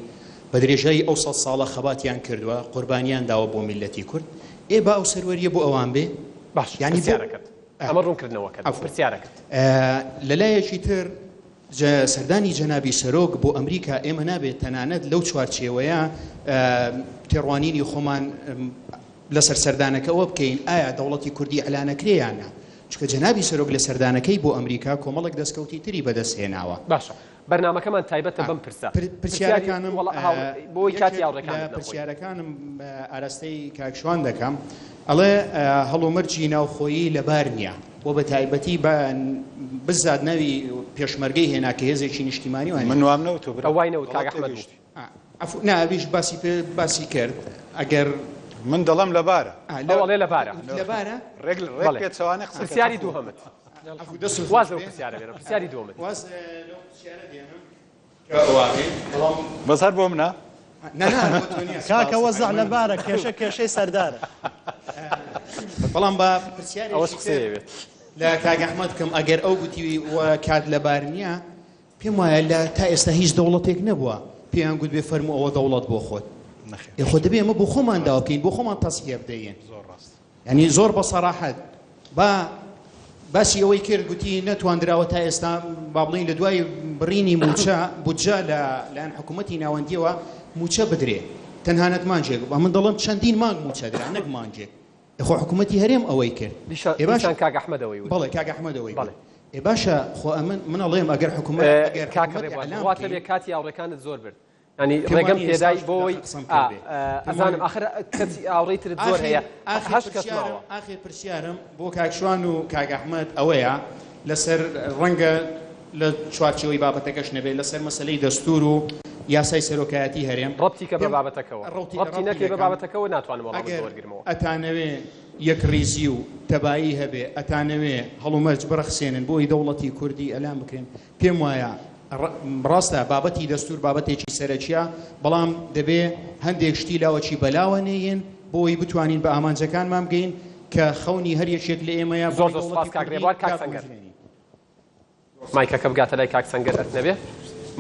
بە درێژایی ئەو سەد ساڵە خەباتیان کردوە قوربانیان داوە بۆ میللەتی کورد ئێ با ئەو سەروەریە بۆ ئەوان بێ باش یانی بۆ پرسیارەکەت ئەمە ڕوونکردنەوەکەت بوو عەفوو پرسیارەکەت. لە لایەکی تر جا سەردانی جەنابی سەرۆک بۆ ئەمریکا ئێمە نابێت تەنانەت لەو چوارچێوەیە تێڕوانینی خۆمان لەسەر سەردانەکە ئەوە بکەین ئایا دەوڵەتی کوردی ئیعلانەکرێ یان نا؟ چونکە جەنابی سەرۆک لە سەردانەکەی بۆ ئەمریکا کۆمەڵێک دەستکەوتی تری بەدەست هێناوە. باشە بەرنامەکەمان تایبەتە بەم پرسە. پرسیاری پرسیارەکانم وەڵا هاوڕێ بۆی کاتی یەکێک لە هاوڕێکانت نەخۆین. پرسیارەکانم ئاراستەی کاک شوان دەکەم ئەڵێ هەڵومەرجی ناوخۆیی لەبار نییە و بە تایبەتی بە بزات ناوی پێشمەرگەی هێنا کە هێزێکی نیشتیمانی وانە. من وام نەوتوە برا ئەو وای نەوت کاک غەڵەت ئەحمەد بوو. تێگەیشتی. عەفو نا ئەویش باسی پێ باسی کرد ئەگەر. من دەڵێم لەبارە. ئەو ئەڵێ لەبارە. لەبارە؟ ڕێک ڕێک بەڵێ. پێچەوانەی قسەکەت. پرسیاری دووهەمت. عەفو دەستت واز خۆش لەو بێ. پرسیارە بێنە پرسیاری دووەمت. واز لەو پرسیارە دێنم کە ئەوە بێ بەڵام. بەس هەر بۆ منە؟ نا نا بۆ تۆ نییە کاکە سپاس وەزع دەکەم. لەبارە کێشە کێشەی سەردارە. بەڵام با پرسیارێکی ئەوەش تر قسەیە بێت. لە کاک ئەحمەد بکەم ئەگەر ئەو گوتی و کات لەبار نییە پێم وایە لە تا ئێستا هیچ دەوڵەتێک نەبووە پێیان گوتبێ فەرموو ئەوە دەوڵەت بۆ خۆت. نەخێر. ئێ خۆ دەبێ ئێمە بۆ خۆمان داوا بکەین، بۆ خۆمان تەزکیە بدەین. زۆر ڕاست. یانی زۆر بە سەراحەت با باسی ئەوەی کرد گوتی نەتواندراوە تا ئێستا با بڵێین لە دوای بڕینی مووچە بودجە لە لایەن حکوومەتی ناوەندییەوە مووچە بدرێ تەنهانەت مانگێک من دەڵێم چەندین مانگ مووچە درا نەک مانگێک. ئێ خۆ حکومەتی هەرێم ئەوەی کرد. دیسان ئێ باشە دیسان کاک ئەحمەد ئەوەی وت. بەڵێ کاک ئەحمەد ئەوەی وت. بەڵێ. ئێ باشە خۆ ئەمن من ئەڵێم ئەگەر حکومەت ئەگەر کاک حکومەت ڕێبوار ئیعلام بڕوات بکەین. هەبێ کاتی هاوڕێکانت زۆر برد. یانی پێم ڕێگەم وانییە پێدای ئێستاش بۆ ئەوەی دەقە قسەم ئا کردبێ. پێم ئەزانم وانییە ئاخر کەسی هاوڕێی ترت زۆر ئاخر هەیە ئاخر هەشت کەس پرسیارم ماوە. ئاخر پرسیارم بۆ کاک شوان و کاک ئەحمەد ئەوەیە لەسەر ڕەنگە لە چوارچێوەی بابەتەکەش نەبێ لەسەر مەسەلەی دەستوور و. یاسای سەرۆکایەتی هەرێم. ڕەبتی کە بە بابەتەکەوە. ڕەوتی ڕەبتی نەکەی بە دەکەم. بابەتەکەوە ناتوانم وەڵامت ئەگەر بۆ وەرگرمەوە. ئەتانەوێ یەکڕیزی و تەبایی هەبێ، ئەتانەوێ هەڵومەرج بڕەخسێنن بۆ ئەوەی دەوڵەتی کوردی ئەلان بکرێن، پێم وایە ڕاستە بابەتی دەستوور بابەتێکی سەرەکییە، بەڵام دەبێ هەندێک شتی لاوەکی بەلاوە نێین بۆ ئەوەی بتوانین بە ئامانجەکانمان بگەین کە خەونی هەر یەکێک لە ئێمەیە بۆ زۆر ئەوەی زۆر سوپاس دەوڵەتی کاک کوردی ڕێبوار. کاک سەنگەر. دابمەزرێنین. مایکەکە بگاتە لای کاک سەنگەر ئەرک نەبێ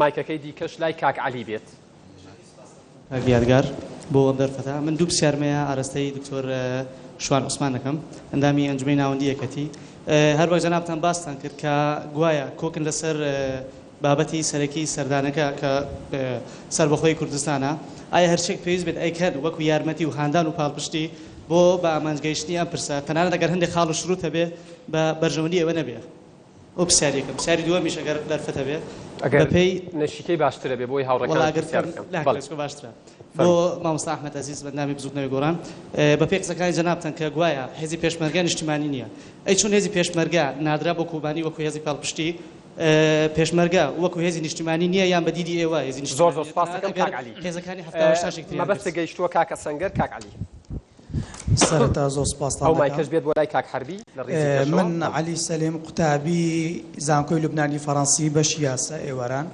مایکەکەی دیکەش لای کاک عەلی بێت. کاک یادگار بۆ ئەم دەرفەتە من دوو پرسیارم هەیە ئاراستەی دکتۆر شوان عوسمان دەکەم ئەندامی ئەنجومەنی ناوەندی یەکەتی هەر وەک جەنابتان باستان کرد کە گوایە کۆکن لەسەر بابەتی سەرەکی سەردانەکە کە سەربەخۆی کوردستانە ئایا هەرچیەک پێویست بێت ئەیکەن وەکو یارمەتی و هاندان و پاڵپشتی بۆ بە ئامانج گەیشتنی ئەم پرسە تەنانەت ئەگەر هەندێک خاڵ و شروت هەبێ بە بەرژەوەندی ئێوە نەبێ ئەو پرسیاری یەکەم. پرسیاری دووەمیش ئەگەر دەرفەت هەبێ ئەگەر بەپێی نەشیکەی باشترە بێ بۆی وەڵا هاوڕێکانت ئەگەر پرسیار بکەم بکەم. لا بەڵێ کەچکۆ باشترە. بۆ فەرموو. مامۆستا ئەحمەد ئەزیز بەندامی بزووتنەوەی گۆڕان بەپێی قسەکانی جەنابتان کە گوایە هێزی پێشمەرگە نیشتیمانی نییە ئەی چۆن هێزی پێشمەرگە نادرا بۆ کۆبانی وەکو هێزی پاڵپشتی پێشمەرگە وەکو هێزی نیشتیمانی نییە یان بە دیدی ئێوە هێزی زۆر نیشتیمانی زۆر نییە سوپاست تەنانەت دەکەم ئەگەر کاک عەلی. هێزەکانی 78 یەکتریان مەبەستت گرت. گەیشتووە کاکە سەنگەر کاک عەلی. سەرەتا زۆر سوپاستان ئەو دەکەم. مایکەش بێت بۆ لای کاک حەربی لە ڕیزی پێشەوە. من عەلی سەلیم قوتابی زانکۆی لوبنانی فەڕەنسی بەشی یاسا ئێواران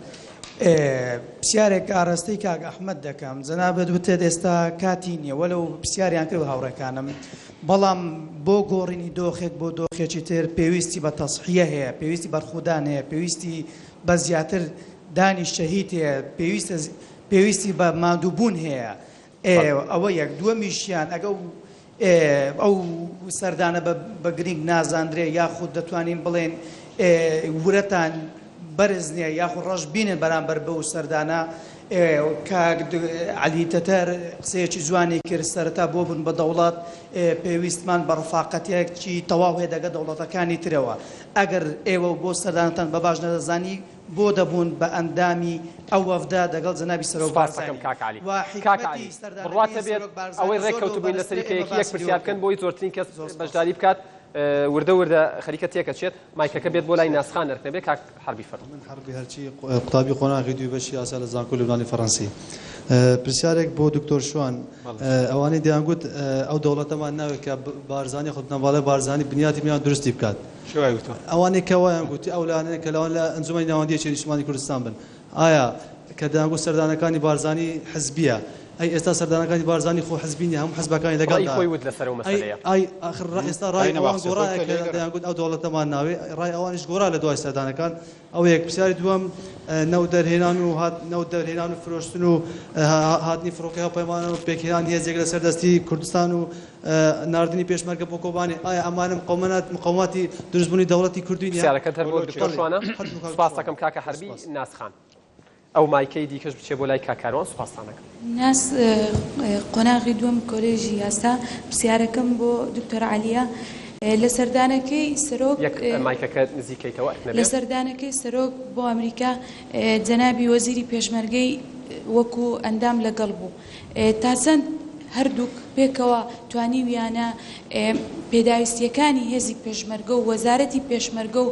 پرسیارێک ئاراستەی کاک ئەحمەد دەکەم جەنابت وتت ئێستا کاتی نییە وەلو پرسیاریان کرد هاوڕێکانم بەڵام بۆ گۆڕینی دۆخێک بۆ دۆخێکی تر پێویستی بە تەزحیە هەیە پێویستی بەرخودان هەیە پێویستی بە زیاتر دانی شەهید هەیە پێویستە پێویستی بە ماندووبوون هەیە ئێ ئەوە یەک، دووەمیشیان ئەگە ئەو سەردانە بە گرینگ نازاندرێ یاخود دەتوانین بڵێین ورەتان بەرز نییە یاخود ڕەشبینن بەرامبەر بەو سەردانە، کاک عەلی تەتەر قسەیەکی جوانی کرد سەرەتا بۆ بوون بە دەوڵەت پێویستمان بە ڕەفاقەتێکی تەواو هەیە دەگەڵ دەوڵەتەکانی ترەوە ئەگەر ئێوە بۆ سەردانتان بە باش نەدەزانی بۆ دەبوون بە ئەندامی ئەو وەفدە دەگەڵ جەنابی سەرۆک سوپاست دەکەم بارزانی کاک عەلی. و کاک حیکمەتی عەلی سەردانەکەی بڕوات هەبێت سەرۆک ئەوەی بارزانی ڕێک زۆر لەوە کەوتبووین بەرزترە لەسەری کە ئێمە یەکی یەک باسی لێوە پرسیار بکەن بکەین. بۆی زۆرترین کەس زۆر سوپاس. بەشداری بکات وردە وردە خەریکە تێکەچێت مایکەکە بێت بۆ لای ناسخان ئەرک نەبێت کاک حەربی فەرموو. من حەربی هەرچی قوتابی قۆناغی دووی بەشی یاسا لە زانکۆی لوبنانی فەڕەنسی. پرسیارێک بۆ دکتۆر شوان ئەوانەی دەیانگوت ئەو دەوڵەتەمان ناوێت کە بارزانی خود بنەماڵەی بارزانی بنیاتی بنیان دروستی بکات. کێ وای وتوە؟ ئەوانەی کە وایان گوتی ئەو لایەنانەی کە لەوان لە ئەنجومەنی ناوەندی یەکێتی نیشتمانی کوردستان بن ئایا کە دەیانگوت سەردانەکانی بارزانی حزبیە ئەی ئێستا سەردانەکانی بارزانی خۆ حزبی نیە هەموو حزبەکانی ڕەئی لەگەڵدایە خۆی وت لەسەر ئەو ئەی مەسەلەیە. ئای ئاخر ڕا ئێستا ڕای ئەی ئەوان نەباخچێ خۆی گۆڕایە بکە کە لێگەڕێ. دەیانگوت ئەو دەوڵەتەمان ناوێ ڕای ئەوانیش گۆڕا لە دوای سەردانەکان ئەوە یەک پرسیاری دووەم نەوت دەرهێنان و هات نەوت دەرهێنان و فرۆشتن و هاتنی فڕۆکەی هاوپەیمانان و پێکهێنانی هێزێک لەسەر دەستی کوردستان و ناردنی پێشمەرگە بۆ کۆبانێ ئایا ئەمانە مقەومەنات مقەوماتی دروستبوونی دەوڵەتی کوردی نییە؟ پرسیارەکەت هەر بۆ بەڵێ دکتۆر شوانە؟ هەر بۆ کاک سوپاس شوان. دەکەم کاکە حەربی سوپاس. ناس خان. ئەو مایکەی دیکەش بچێ بۆ لای کاک کاروان سوپاستان ئەکەم. ناس قۆناغی دووەم کۆلێژی یاسا پرسیارەکەم بۆ دکتۆر عەلیە لە سەردانەکەی سەرۆک یەک مایکەکە نزیک کەیتەوە ئەرک نەبێ. لە سەردانەکەی سەرۆک بۆ ئەمریکا جەنابی وەزیری پێشمەرگەی وەکو ئەندام لەگەڵ بوو تا چەند هەردووک پێکەوە توانیویانە پێداویستییەکانی هێزی پێشمەرگە و وەزارەتی پێشمەرگە و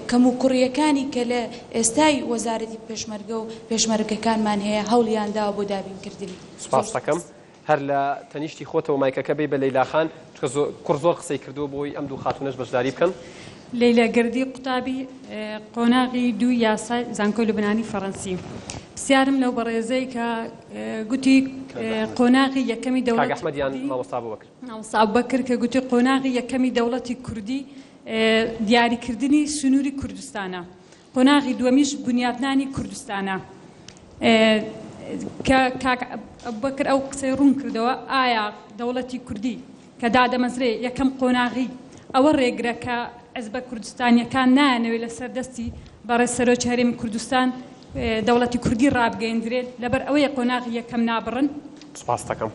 کەموکوڕییەکانی کە لە ئێستای وەزارەتی پێشمەرگە و پێشمەرگەکانمان هەیە هەوڵیان داوە بۆ دابینکردنی. سوپاس زۆر دەکەم. سوپاس. هەر لە تەنیشتی خۆتەوە مایکەکە بەی بە لەیلا خان، چونکە کوڕ زۆر قسەی کردووە بۆ ئەوەی ئەم دوو خاتوونەش بەشداری بکەن. لەیلا گەردی قوتابی قۆناغی دووی یاسای زانکۆی لوبنانی فەڕەنسی پرسیارم لەو بەڕێزەی کە گوتی قۆناغی یەکەمی کاک دەوڵەتی ئەحمەد یان کوردی مامۆستا ئەبوبەکر. مامۆستا ئەبوبەکر کە گوتی قۆناغی یەکەمی دەوڵەتی کوردی دیاریکردنی سنووری کوردستانە قۆناغی دووەمیش بنیاتنانی کوردستانە کە کاک ئەبوبەکر ئەو قسەی ڕوون کردەوە ئایا دەوڵەتی کوردی کە دادەمەزرێ یەکەم قۆناغی ئەوە ڕێگرە کە حزبە کوردستانیەکان نایانەوێ لەسەر دەستی بەڕێز سەرۆکی هەرێمی کوردستان دەوڵەتی کوردی ڕابگەیندرێت لەبەر ئەوەیە قۆناغی یەکەم نابڕن. سوپاست دەکەم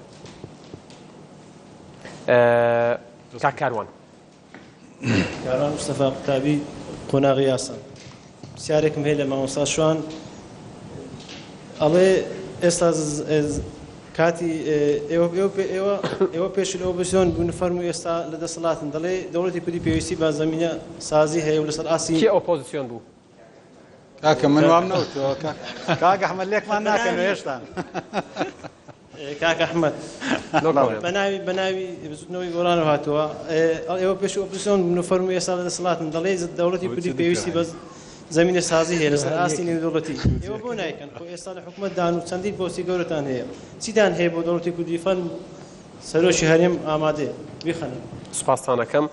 کاک کاروان. کاروان مستەفا قوتابی قۆناغی یاسا پرسیارێکم هەیە لە مامۆستا شوان ئەڵێ ئێستا کاتی ئێوە ئێوە ئێوە ئێوە پێشتر ئۆپۆزیسیۆن بوون فەرموو ئێستا لە دەسەڵاتن دەڵێ دەوڵەتی کوردی پێویستی بە زەمینە سازی هەیە و لەسەر ئاستی کێ ئۆپۆزیسیۆن بوو؟ کاکە من وام نەوتووە کاک ئەحمەد لێکمان ناکەن هێشتا. کاک ئەحمەد بەناوی بەناوی بزوتنەوەی گۆڕانەوە هاتووە ئێوە پێش ئۆپۆزیسیۆن بوون و فەرموو ئێستا لە دەسەڵاتن دەڵێ دەوڵەتی کوردی پێویستی بە زەمینە سازی هەیە لەسەر ئاستی نێودەوڵەتی ئێوە بۆ نایکەن خۆ ئێستا لە حکومەتدان و چەندین پۆستی گەورەتان هەیە چیتان هەیە بۆ دەوڵەتی کوردی فەرموو سەرۆکی هەرێم ئامادەیە بیخەنە سوپاستان ئەکەم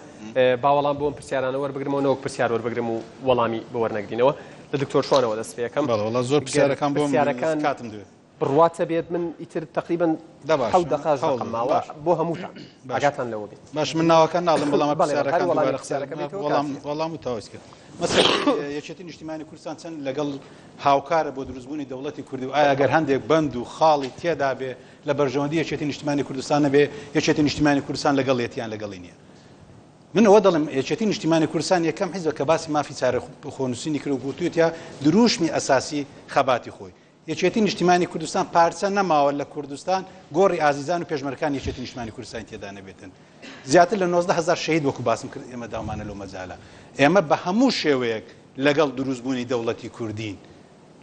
با وەڵام بۆ ئەم پرسیارانە وەربگرمەوە نەوەک پرسیار وەربگرم و وەڵامی بۆ وەرنەگرینەوە لە دکتۆر شوانەوە دەست پێ ئەکەم بەڵێ وەڵا زۆر گەر پرسیارەکان بۆم پرسیارەکان کاتم دەوێت. بڕواتە بێت من ئیتر تەقریبەن دە باشە حەوت دەقاش هەوڵ دەقەم دەدەم ماوە باش بۆ هەمووتان باشە ئاگاتان لەوە بێت. باش من ناوەکان ناڵێم بەڵام بەڵێ هەر پرسیارەکان وەڵامی دووبارە قسە پرسیارەکە بێتەوە وەڵام کافیە. وەڵام و تەواویش کرد مەسەلەی یەکێتی نیشتیمانی کوردستان چەند لەگەڵ هاوکارە بۆ دروستبوونی دەوڵەتی کوردی و ئایا گەر هەندێک بەند و خاڵی تێدا بێ لە بەرژەوەندی یەکێتی نیشتیمانی کوردستان نەبێ یەکێتی نیشتیمانی کوردستان لەگەڵیەتی یان لەگەڵی نییە من ئەوە دەڵێم یەکێتی نیشتیمانی کوردستان یەکەم حیزبە کە باسی مافی چارە خۆنووسینی کرد و گوتوویەتە دروشمی ئەساسی خەباتی خۆی یەکێتی نیشتیمانی کوردستان پارچە نەماوە لە کوردستان گۆڕی ئازیزان و پێشمەرکانی یەکێتی نیشتمانی کوردستانی تێدا نەبێتن زیاتر لە 19 هزار شەهید وەکو باسم کرد ئێمە داومانە لەو مەجالە ئێمە بە هەموو شێوەیەک لەگەڵ دروستبوونی دەوڵەتی کوردین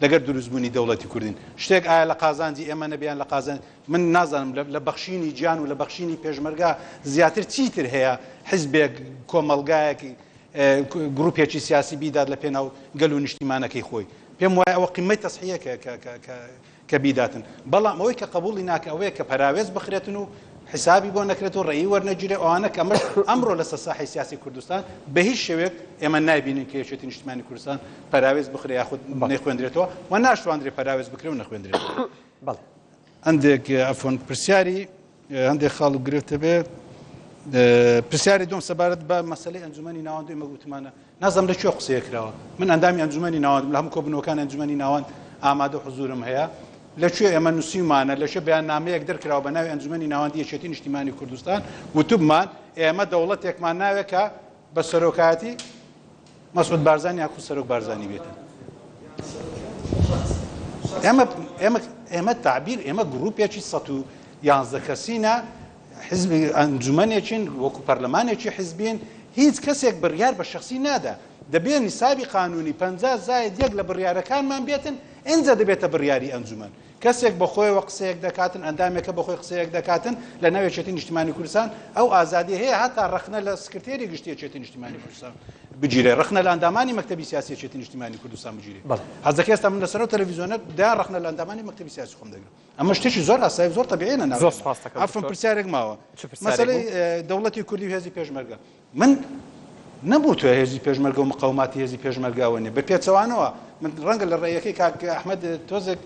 لەگەر دروستبوونی دەوڵەتی کوردین شتێک ئایا لە قازانجی ئێمە نەبێ یان لە قازانج من نازانم لە بەخشینی گیان و لە بەخشینی پێشمەرگە زیاتر چیتر هەیە حزبێک کۆمەڵگایەک گروپێکی سیاسی بیدات لە پێناو گەل و نیشتیمانەکەی خۆی پێم وایە ئەوە قیمەی تەسحیە کە کە کە کە بیداتن بەڵام ئەوەی کە قبوڵی ناکە ئەوەیە کە پەراوێز بخرێتن و حیسابی بۆ نەکرێت و ڕێی وەرنەگیرێ ئەوانە کە ئەمەش ئەمڕۆ لەسەر ساحەی سیاسی کوردستان بە هیچ شێوەیەک ئێمە نایبینین کە یەکێتی نیشتمانی کوردستان پەراوێز بخرێ یاخود نەیخوێندرێتەوە و ناشتواندرێ پەراوێز بکرێ و نەخوێندرێتەوە. بەڵێ. هەندێک عەفوەن پرسیاری هەندێک خاڵ و گرفت هەبێ پرسیاری دوم سەبارەت بە مەسەلەی ئەنجومەنی ناوەند ئێمە گوتمانە نازانم لە کوێ قسەیە کراوە من ئەندامی ئەنجومەنی ناوەندم لە هەموو کۆبوونەوەکانی ئەنجومەنی ناوەند ئامادە و حزوورم هەیە لە کوێ ئێمە نووسیومانە لە کوێ بەیاننامەیەک دەرکراوە بە ناوی ئەنجومەنی ناوەندی یەکێتی نیشتیمانی کوردستان وتبمان ئێمە دەوڵەتێکمان ناوێت کە بە سەرۆکایەتی مەسعود بارزانی یاخود سەرۆک بارزانی بێتن ئێمە ئێمە ئێمە تعبیر ئێمە گروپێکی 111 کەسینە حزبی ئەنجومەنێکین وەکو پەرلەمانێکی حزبین هیچ کەسێک بڕیار بە شخصی نادا دەبێ نیسابی قانونی 50 زاید یەک لە بڕیارەکانمان بێتن ئینجا دەبێتە بڕیاری ئەنجومەن کەسێک بە خۆیەوە قسەیەک دەکاتن ئەندامێکە بە خۆی قسەیەک دەکاتن لە ناو یەکێتی نیشتمانی کوردستان ئەو ئازادی هەیە هەتا ڕەخنە لە سکرتێری گشتی یەکێتی نیشتمانی کوردستان بگیرێ ڕەخنە لە ئەندامانی مەکتەبی سیاسی یەکێتی نیشتمانی کوردستان بگیرێ حەزەکە ئێستا من لەسەر ئەو تەلەڤیزیۆنە دەیان ڕەخنە لە ئەندامانی مەکتەبی سیاسی خۆم دەگرم ئەمە شتێکی زۆر ئاسایی زۆر تەبیعیە لە ناو زۆر سپاس دەکەم عەفوەن دکتۆر. پرسیارێک ماوە چ پرسیارێک مەسەلەی بوو؟ دەوڵەتی کوردی و هێزی پێشمەرگە من نەبووتوە هێزی پێشمەرگە و مقاوماتی هێزی پێشمەرگە ئەوە نیە بە پێچەوانەوە من ڕەنگە لە ڕێیەکەی کاک ئەحمەد تۆزێک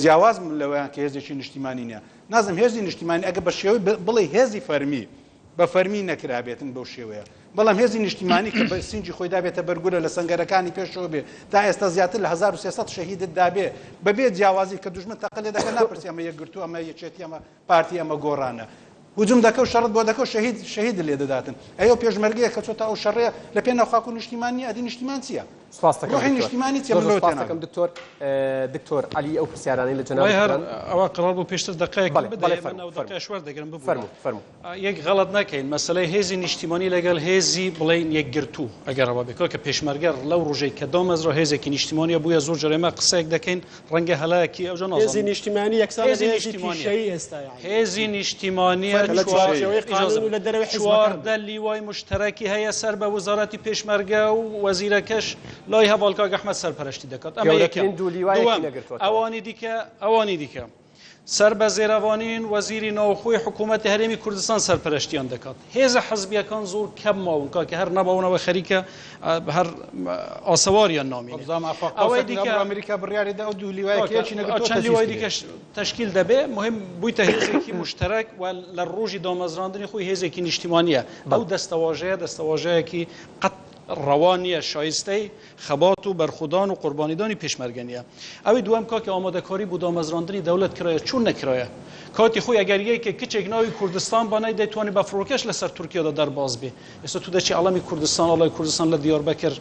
جیاوازم لەوەیان کە هێزێکی نیشتیمانی نیە نازم هێزی نیشتیمانی ئەگە بە شێوەی بڵێ هێزی فەرمی بە فەرمی نەکرابێتن بەو شێوەیە بەڵام هێزی نیشتیمانی کە بە سینگی خۆی دابێتە بەرگورە لە سەنگەرەکانی پێشەوە بێ تا ئێستا زیاتر لە 1300 شەهیدت دابێ بەبێ جیاوازی کە دوژمن تەقە لێ دەکە ناپرسی ئەمە یەکگرتوو ئەمە یەکێتی ئەمە پارتی ئەمە گۆڕانە هجوم دەکە و شەڕت بۆ دەکە و شەهید شەهید لێ دەداتن ئەی ئەو پێشمەرگەیە کە چۆتە ئەو شەڕەیە لە پێناو خاک و نیشتیمان نییە ئەدی نیشتیمان چییە؟ سپاس دەکەم ڕۆحی دکتۆر. نیشتیمانی چییە زۆر من زۆر لەوە سپاس دەکەم تێناگەم. دکتۆر دکتۆر عەلی ئەو پرسیارانەی لە جەنابت وای هەر کران. ئەوە قەرار بوو پێشتر دەقەیەکم بەڵێ بەڵێ بدەیە من فەرموو ئەو فەرموو دەقەیەش وەردەگرم ببورە. فەرموو فەرموو. یەک غەڵەت نەکەین مەسەلەی هێزی نیشتیمانی لەگەڵ هێزی بڵێین یەکگرتوو ئەگەر ئەوە بێ کاکە پێشمەرگە لەو ڕۆژەی کە دامەزرا هێزێکی نیشتیمانیە بووە زۆر جار ئێمە قسەیەک دەکەین ڕەنگە هەلایەکی ئەوجا هێزی نازانم نیشتیمانی یەکسانە هێزی بە هێزی نیشتیمانیە پیشەیی ئێستا یانی هێزی نیشتیمانیە فەرق لە چوار چوارچێوەی ئیجازە قانون و لە دەرەوەی حیزبەکان 14 لیوای مشتەرەکی هەیە سەر بە وەزارەتی پێشمەرگە و وەزیرەکەش لای هەڤاڵ کاک ئەحمەد سەرپەرشتی دەکات ئەمە یەکەم گەورەترین دوو لیوایەکی دووەم نەگرتووەتەوە. ئەوانی دیکە ئەوانی دیکە سەر بە زێرەڤانین وەزیری ناوخۆی حکوومەتی هەرێمی کوردستان سەرپەرشتیان دەکات. هێزە حزبییەکان زۆر کەم ماون کاکە هەر نەماونەوە خەریکە هەر ئاسەواریان نامێنێ. وەبزانم ئافاق ئەوەی قوسەک دیکە لە ئەمریکا بڕیاری دا ئەو دوو لیوایە کە کاکە یەکی نەگرتووە چەند تەسیس لیوای کرێ. دیکەش تەشکیل دەبێ مهم بوویتە هێزێکی مشتەرەک و لە ڕۆژی دامەزراندنی خۆی هێزێکی نیشتیمانییە. ئەو دەستەواژەیە دەستەواژەیەکی قەت ڕەوا نییە شایستەی خەبات و بەرخودان و قوربانیدانی پێشمەرگە نیە. ئەوی دووەم کاکە ئامادەکاری بۆ دامەزراندنی دەولەت کرایە چون نەکرایە؟ کاتی خۆی ئەگەر یەکێک کچێک ناوی کوردستان با نەیدەیتوانی بە فڕۆکەش لەسەر تورکیادا دەرباز بێ. ئێستا تو دەچی عەڵەمی کوردستان ئاڵای کوردستان لە دیاربەکر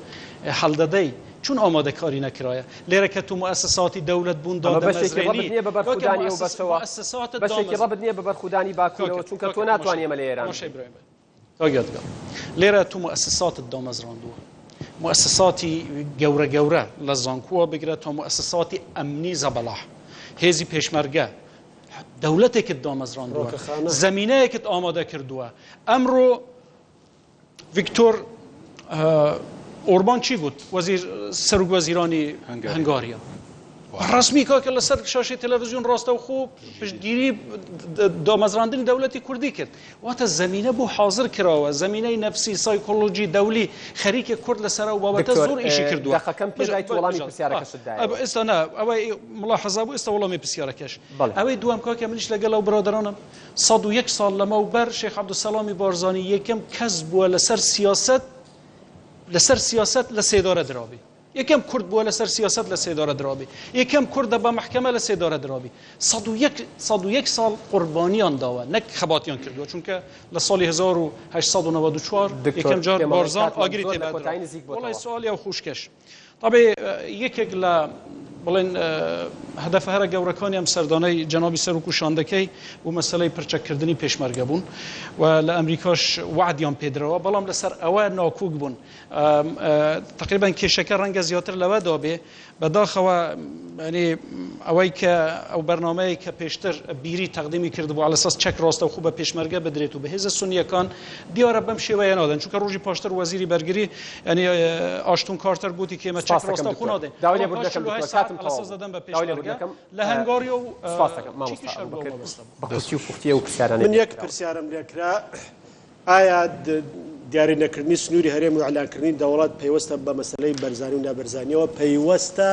هەڵدەدەی چون ئامادەکاری نەکرایە؟ لێرە کە تو موئەسەساتی دەولەت بوون ئەمە بەشێکی ڕەبت دادەمەزرێنی نییە بە کاکە بەرخودانی ئەو موئەسەس بەشەوە موئەسەساتت بەشێکی دامەز ڕەبت نییە بە بەرخودانی باکوورەوە کاکە چونکە تۆ کاکە ناتوانی تەماشای ئێمە لە ئێران تەماشای بگری. برایم بە کاک یادگار لێرە تو موئەسەساتت دامەزراندووە. موئەسەساتی گەورە گەورە لە زانکۆوە بگرە تا موئەسەساتی ئەمنی زەبەلاح، هێزی پێشمەرگە، دەولەتێکت دامەزراندووە، زەمینەیەکت ئامادە کردووە. ئەمڕۆ ڤیکتۆر ئۆربان چی گوت؟ وەزیر سەرۆک وەزیرانی هەنگاریا ڕسمی کاکە لەسەر شاشەی تەلەڤزیۆن ڕاستەوخۆ پشتگیری دامەزراندنی دەولەتی کوردی کرد. واتە زەمینە بۆ حازر کراوە، زەمینەی نەفسی، سایکۆلۆژی، دەولی، خەریکە کورد لەسەر ئەو بابەتە زۆر ئیشی کردووە. دەقەکەم پێ دایت وەڵامی پرسیارەکەشت دایەوە. ئێستا نا، ئەوەی ملاحەزە بوو، ئێستا وەڵامی پرسیارەکەش. ئەوەی دووەم کاکە منیش لەگەڵ ئەو برادەرانم، 101 ساڵ لەمەوبەر شێخ عەبدولسەلامی بارزانی یەکەم کەس بووە لەسەر سیاسەت لەسەر سیاسەت لە سێدارە درابێ. یەکەم کورد بووە لەسەر سیاسەت لە سێدارە درابێ. یەکەم کوردە بە مەحکەمە لە سێدارە درابێ. 101 101 ساڵ قوربانیان داوە نەک خەباتیان کردووە چونکە لە ساڵی 1894 یەکەم جار بارزان ئاگری تێبەردرا. وەڵای سوالی ئەو خوشکەش. طبعی یەکێک لە بڵێن هەدەفە هەرە گەورەکانی ئەم سەردانەی جەنابی سەرۆک و شاندەکەی بۆ مەسەلەی پرچەککردنی پێشمەرگە بوون و لە ئەمریکاش وەعدیان پێدراوە بەڵام لەسەر ئەوە ناکۆک بوون تقریبا کێشەکە ڕەنگە زیاتر لەوەدا بێ بەداخەوە ینی ئەوەی کە ئەو بەرنمەیە کە پێشتر بیری تەقدیمی کردبوو على اساس چەک ڕاستەوخۆ بە پێشمەرگە بدرێت و بە هێزە سونیەکان دیارە بەم شێوەیە نادەن چونکە ڕۆژی پاشتر وەزیری بەرگری ینی ئاشتون کارتەر گوتی کە ئێمە چەک ڕاستەوخۆ نادەین داوای لێبوردن دەکەم دکتۆر کاتم تەواو بوو دەدەن بە داوای لێبوردن پێشمەرگە دەکەم لە هەنگاریۆ و سپاس دەکەم مامۆستا چیکیش هەر بۆ ئەبوبەکر مەبەستە بوو. بە کورتی و پوختی ئەو پرسیارانەی من لێ یەک کراون. پرسیارم لێ کرا ئایا دیاری نەکردنی سنووری هەرێم و ئیعلانکردنی دەوڵەت پەیوەستە بە مەسەلەی بەرزانی و نابەرزانیەوە؟ پەیوەستە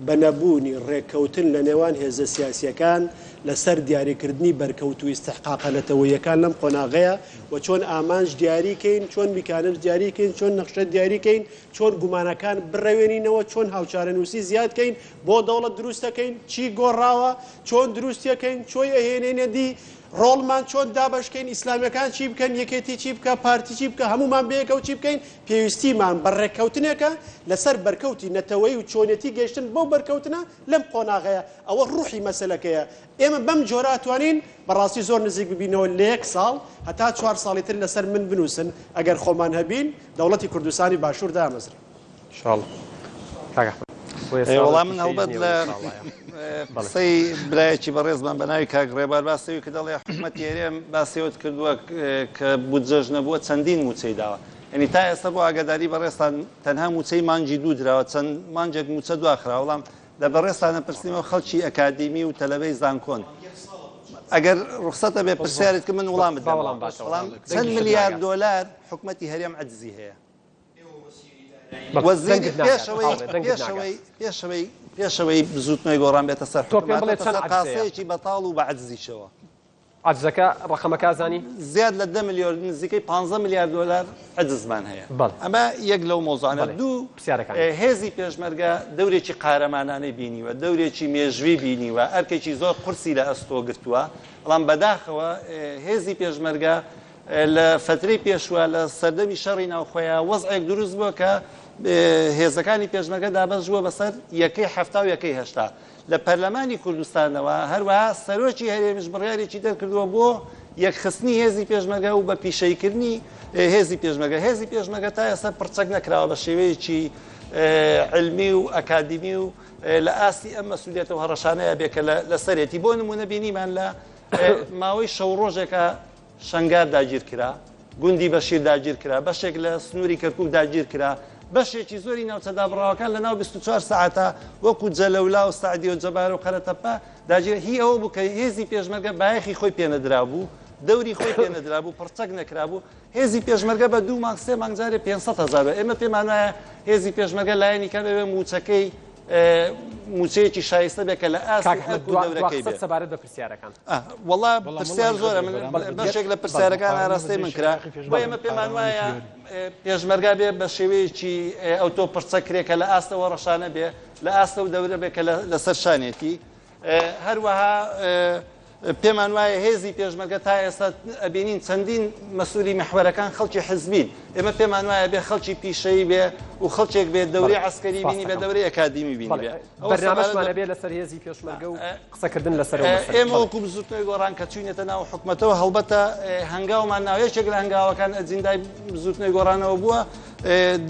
بە نەبوونی ڕێککەوتن لە نێوان هێزە سیاسیەکان لەسەر دیاریکردنی بەرکەوت و ئیستحقاقە نەتەوەییەکان لەم قۆناغەیە و چۆن ئامانج دیاری کەین، چۆن میکانیزم دیاری کەین، چۆن نەخشە دیاری کەین، چۆن گومانەکان بڕەوێنینەوە، چۆن هاوچارەنووسی زیاد کەین، بۆ دەوڵەت دروستەکەین، چی گۆڕاوە، چۆن دروستیەکەین، چۆی ئەهێنێنە دی، ڕۆڵمان چۆن دابەش کەین، ئیسلامیەکان چی بکەن، یەکێتی چی بکا، پارتی چی بکا، هەموومان بەیەکەوە چی بکەین، پێویستیمان بە ڕێککەوتنێکە لەسەر بەرکەوتی نەتەوەیی و چۆنیەتی گەیشتن بەو بەرکەوتنە لەم قۆناغەیە، ئەوە ڕوحی مەسەلەکەیە، ئێمە بەم جۆرە ئەتوانین بەڕاستی زۆر نزیک ببینەوە لە یەک ساڵ هەتا چوار ساڵی تر لەسەر من بنووسن ئەگەر خۆمان هەبین دەوڵەتی کوردستانی باشوور دامەزرێ. شاڵ کاک ئەحمەد بۆ ئێستا وەڵا من پیشەیی هەڵبەت نییە لە وەی شاڵایە. بەڵێ. قسەی برایەکی بەڕێزمان بە ناوی کاک ڕێبار باسی کە دەڵێ حکومەتی هەرێم باسی ئەوەت کردووە کە بودجەش نەبووە چەندین مووچەی داوە یعنی تا ئێستا بۆ ئاگاداری بەڕێزتان تەنها مووچەی مانگی دوو دراوە چەند مانگێک مووچە دواخراوە بەڵام لە بەڕێزتانە پرسیمەوە خەڵکی ئەکادیمی و تەلەبەی زانکۆن ئەگەر ڕوخسەتە بێ پرسیارت کە من وڵامت با وەڵام دەمەوە باتەوە. بەڵام چەند دەنگیشت ملیار ناگات. دۆلار حکومەتی هەرێم عەجزی هەیە بەڵێ، وەزیری دەنگت ناگات پێشەوەی هاوڕێ، دەنگت ناگات. پێشەوەی پێشەوەی پێشەوەی بزووتنەوەی گۆڕان بێتە سەر تۆ پێم حکوم بڵێ هاتۆتە چەند سەر عەجز هەیە؟ قاسەیەکی بەتاڵ و بە عەجزیشەوە. عەجزەکە ڕەقەمەکە ئەزانی؟ زیاد لە دە ملیۆن نزیکەی پانزە ملیار دۆلار عەجزمان هەیە. بەڵێ. ئەمە یەک لەو مەوزوعانە. بەڵێ. دوو، پرسیارەکان. هێزی پێشمەرگە دەورێکی قارەمانانەی بینیوە، دەورێکی مێژووی بینیوە، ئەرکێکی زۆر قورسی لە ئەستۆ گرتووە، بەڵام بەداخەوە هێزی پێشمەرگە لە فەترەی پێشوە لە سەردەمی شەڕی ناوخۆیە وەزعێک دروست بووە کە هێزەکانی پێشمەرگە دابەش بووە بەسەر یەکەی 70 و یەکەی 80 لە پەرلەمانی کوردستانەوە هەروەها سەرۆکی هەرێمیش بڕیارێکی دەرکردووە بۆ یەکخستنی هێزی پێشمەرگە و بە پیشەیکردنی هێزی پێشمەرگە هێزی پێشمەرگە تا ئێستا پڕچەک نەکراوە بە شێوەیەکی علمی و ئەکادیمی و لە ئاستی ئەم مەسولیەتە و هەڕەشانەیە بێ کە لەسەرێتی بۆ نمونە بینیمان لە ماوەی شەو ڕۆژێکە شەنگار داگیر کرا، گوندی بەشیر داگیر کرا، بەشێک لە سنووری کەرکووک داگیر کرا، بەشێکی زۆری ناوچە دابڕاوەکان لە ناو 24 سەعاتە وەکوو جەلەولا و سەعدیە و جەبارە و قەرەتەپە داگیر هی ئەوە بوو کە هێزی پێشمەرگە بایەخی خۆی پێ نەدرابوو، دەوری خۆی پێ نەدرابوو، پڕچەک نەکرابوو. هێزی پێشمەرگە بە دوو مانگ سێ مانگ جارێ 500 هەزار ئێمە پێمان وایە هێزی پێشمەرگە لایەنی کەم ئەوێ مووچەکەی مووچەیەکی شایستە بێ کە لە ئاستی ئەرک و دەورەکەی بێ. سەبارەت بە پرسیارەکان. وەڵا پرسیار زۆرە من بەشێک لە پرسیارەکان ئاراستەی من کرا بۆ ئێمە پێمان وایە پێشمەرگا بێ بە شێوەیەکی ئەوتۆ پرچە کرێ کە لە ئاستەوە ڕەشانە بێ لە ئاستە و دەورە بێ کە لەسەر شانێتی هەروەها پێمان وایە هێزی پێشمەرگە تا ئێستا ئەبینین چەندین مەسئولی میحوەرەکان خەڵکی حزبین، ئێمە پێمان وایە بێ خەڵکی پیشەیی بێ و خەڵکێک بێ دەورەی عەسکەری بینی بێ دەورەی ئەکادیمی بینی بێ. بەرنامەشمان ئەبێ لەسەر هێزی پێشمەرگە و قسەکردن لەسەر ئەو مەسەلە. ئێمە وەکو بزووتنەوەی گۆڕان کە چووینەتە ناو حکومەتەوە هەڵبەتە هەنگاومان ناوە، یەکێک لە هەنگاوەکان ئەجیندای بزووتنەوەی گۆڕانەوە بووە.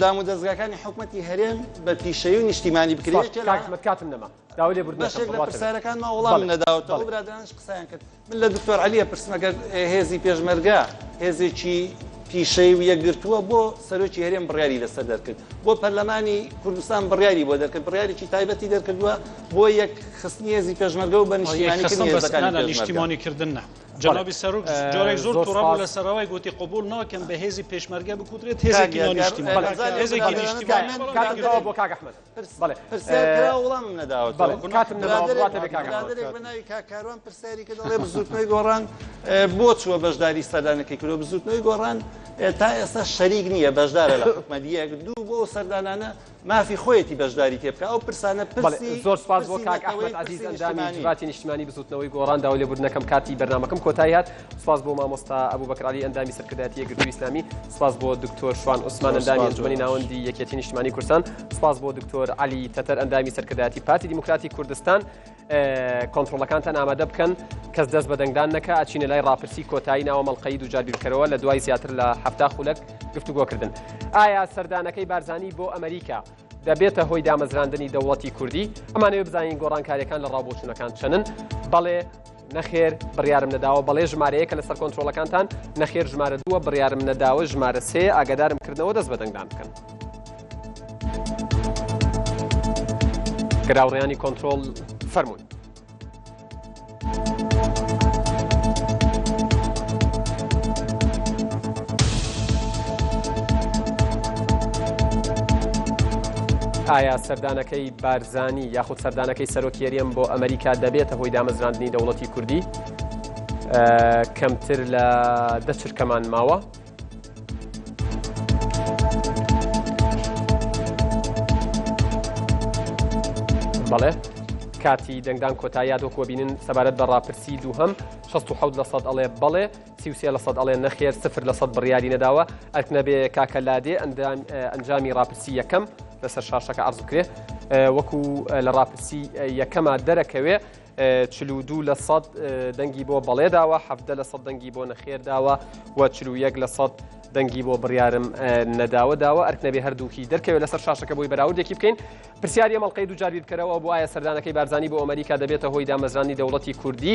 دام و دەزگاکانی حکومەتی هەرێم بە پیشەیی و نیشتیمانی بکرێت. کاک ئەحمەد کاتم نەما داوای لێبوردن بەشێک لە پرسیارەکانمان وەڵام نەداوەتەوە ئەو برادەرانش قسەیان کرد. من لە دکتۆر عەلی ئەپرسم ئەگەر هێزی پێشمەرگە هێزێکی پیشەیی و یەکگرتووە بۆ سەرۆکی هەرێم بڕیاری لەسەر دەرکرد بۆ پەرلەمانی کوردستان بڕیاری بۆ دەرکرد بڕیارێکی تایبەتی دەرکردووە بۆ یەک خستنی هێزی پێشمەرگە و بە نیشتیمانیکردنی هێزەکانی پێشمەرگە. نیشتیمانیکردن نا. جەنابی سەرۆک جارێک زۆر توڕە بوو لەسەر ئەوەی گوتی قبوڵ ناکەم بە هێزی پێشمەرگە بکوترێت هێزێکی نانیشتیمانی. هێزێکی نیشتیمانی. کاتم تەواو بووە کاک ئەحمەد. بەڵێ پرسیار کرا وڵامم نەداوەتەوە. بەڵێ کاتم نەماوە بڕواتە بێ کاک ئەحمەد. برادەرێک بە ناوی کاک کاروان پرسیاری کرد دەڵێ بزووتنەوەی گۆڕان بۆ چووە بەشداری سەردانەکەی کردووە بزووتنەوەی گۆڕان تا ئێستا شەریک نییە بەشدارە لە حکومەت یەک دوو بۆ ئەو سەردانانە مافی خۆیەتی بەشداری تێ بکا ئەو پرسانە پرسی زۆر سپاس بۆ پرسی کاک نەتەوەی ئەحمەد عەزیز پرسی ئەندامی نیشتمانی. جڤاتی نیشتمانی بزووتنەوەی گۆڕان داوای لێبوردن ئەکەم کاتی بەرنامەکەم کۆتایی هات سپاس بۆ مامۆستا ئەبوبەکر عەلی ئەندامی سەرکردایەتی یەکگرتووی ئیسلامی سپاس بۆ دکتۆر شوان عوسمان ئەندامی ئەنجومەنی ناوەندی یەکێتی نیشتمانی کوردستان سپاس بۆ دکتۆر عەلی تەتەر ئەندامی سەرکردایەتی پارتی دیموکراتی کوردستان کۆنترۆڵەکانتان ئامادە بکەن کەس دەست بە دەنگدان نەکە ئەچینە لای ڕاپرسی کۆتایی ناوە مەڵقەی دووجار بیرکەرەوە لە دوای زیاتر لە هەفتا خولەک گفتوگۆکردن ئایا سەردانەکەی بارزانی بۆ ئەمریکا دەبێتە هۆی دامەزراندنی دەوڵەتی کوردی ئەمانەوە بزانین گۆڕانکاریەکان لە ڕاوبۆچوونەکان چەنن بەڵێ نەخێر بڕیارم نەداوە بەڵێ ژمارەیەکە لەسەر کۆنترۆڵەکانتان نەخێر ژمارە دووە بڕیارم نەداوە ژمارە سێ ئاگادارم کردنەوە دەست بە دەنگدان بکەن. گەراوڕیانی کۆنترۆڵ فەرمونون. ئایا سەردانەکەی بارزانی یاخود سەردانەکەی سەرۆکی هەرێم بۆ ئەمریکا دەبێتە هۆی دامەزراندنی دەوڵەتی کوردی؟ کەمتر لە دە چرکەمان ماوە. بەڵێ کاتی دەنگدان کۆتاییات وەکو بینن سەبارەت بە ڕاپرسی دووهەم 16 لە سەد ئەڵێ بەڵێ 33 لە سەد ئەڵێ نەخێر سفر لە سەد بڕیاری نەداوە ئەرک نەبێ کاکە لادێ ئەنجامی ڕاپرسی یەکەم لەسەر شاشەکە عرض بکرێ وەکو لە ڕاپرسی یەکەمە دەرەکەوێ 42 لە سەد دەنگی بۆ بەڵێ داوە 17 لە سەد دەنگی بۆ نەخێر داوە و 41 لە سەد دەنگی بۆ بڕیارم نەداوە داوە ئەرک نەبێ هەردووکی دەرکەوێت لەسەر شاشەکە بۆی بەراوردێکی بکەین پرسیاری ئەم ئەڵقەی دووجار بیرکەرەوە بۆ ئایا سەردانەکەی بارزانی بۆ ئەمریکا دەبێتە هۆی دامەزرانی دەوڵەتی کوردی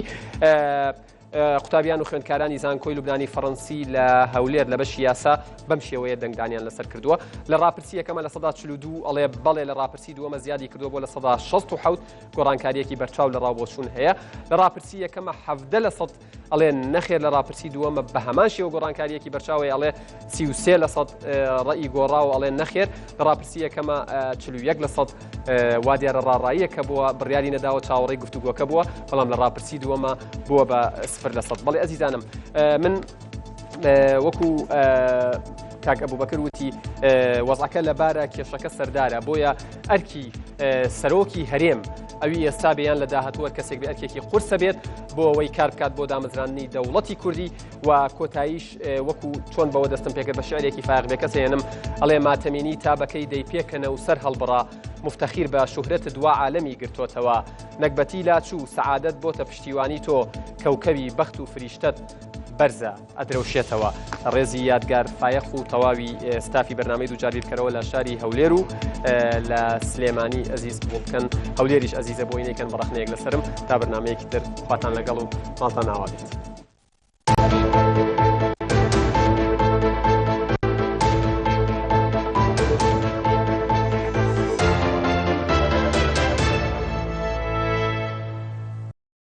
قوتابیان و خوێندکارانی زانکۆی لوبنانی فەڕەنسی لە هەولێر لە بەشی یاسا بەم شێوەیە دەنگدانیان لەسەر کردووە لە ڕاپرسی یەکەمە 42% ئەڵێ بەڵێ لە ڕاپرسی دووەمە زیادی کردووە بۆ 67% گۆڕانکاریەکی بەرچاو لە ڕاوبۆچوون هەیە لە ڕاپرسی یەکەمە 17 لە سەد ئەڵێ نەخێر لە ڕاپرسی دووەمە بە هەمان شێوە گۆڕانکاریەکی بەرچاوی ئەڵێ 33 لە سەد ڕئی گۆڕاوە ئەڵێ نەخێر لە ڕاپرسی یەکەمە 41 لە سەد وا دیارە ڕاڕاییەکە بووە بڕیاری نەداوە چاوەڕێی گفتوگۆکە بووە بەڵام لە ڕاپرسی دووەمە بووە بە سفر لە سەد بەڵێ ئەزیزانم من وەکو کاک ئەبوبەکر وتی وەزعەکە لەبارە کێشەکە سەردارە بۆیە ئەرکی سەرۆکی هەرێم ئەوی ئێستا بێیان لە داهاتووە کەسێک بێ ئەرکێکی قورسە بێت بۆ ئەوەی کار بکات بۆ دامەزراندنی دەوڵەتی کوردی و کۆتاییش وەکو چۆن بەوە دەستم پێکرد بە شعرێکی فایەق بێکەس هێنم ئەڵێ ماتەمینی تا بەکەی دەی پێکەنە و سەر هەڵبڕا مفتەخیر بە شوهرەتت وا عالەمی گرتۆتەوە نەگبەتی لاچوو سەعادەت بۆتە پشتیوانی تۆ کەوکەوی بەخت و فریشتەت بەرزە ئەدرەوشێتەوە ڕێزی یادگار فایەق و تەواوی ستافی بەرنامەی دووجار بیرکەرەوە لە شاری هەولێر و لە سلێمانی ئەزیز قبوڵ بکەن هەولێریش ئەزیزە بۆی نەیکەن بە ڕەخنەیەک لەسەرم تا بەرنامەیەکی تر خواتان لەگەڵ و ماڵتان ئاوا بێت.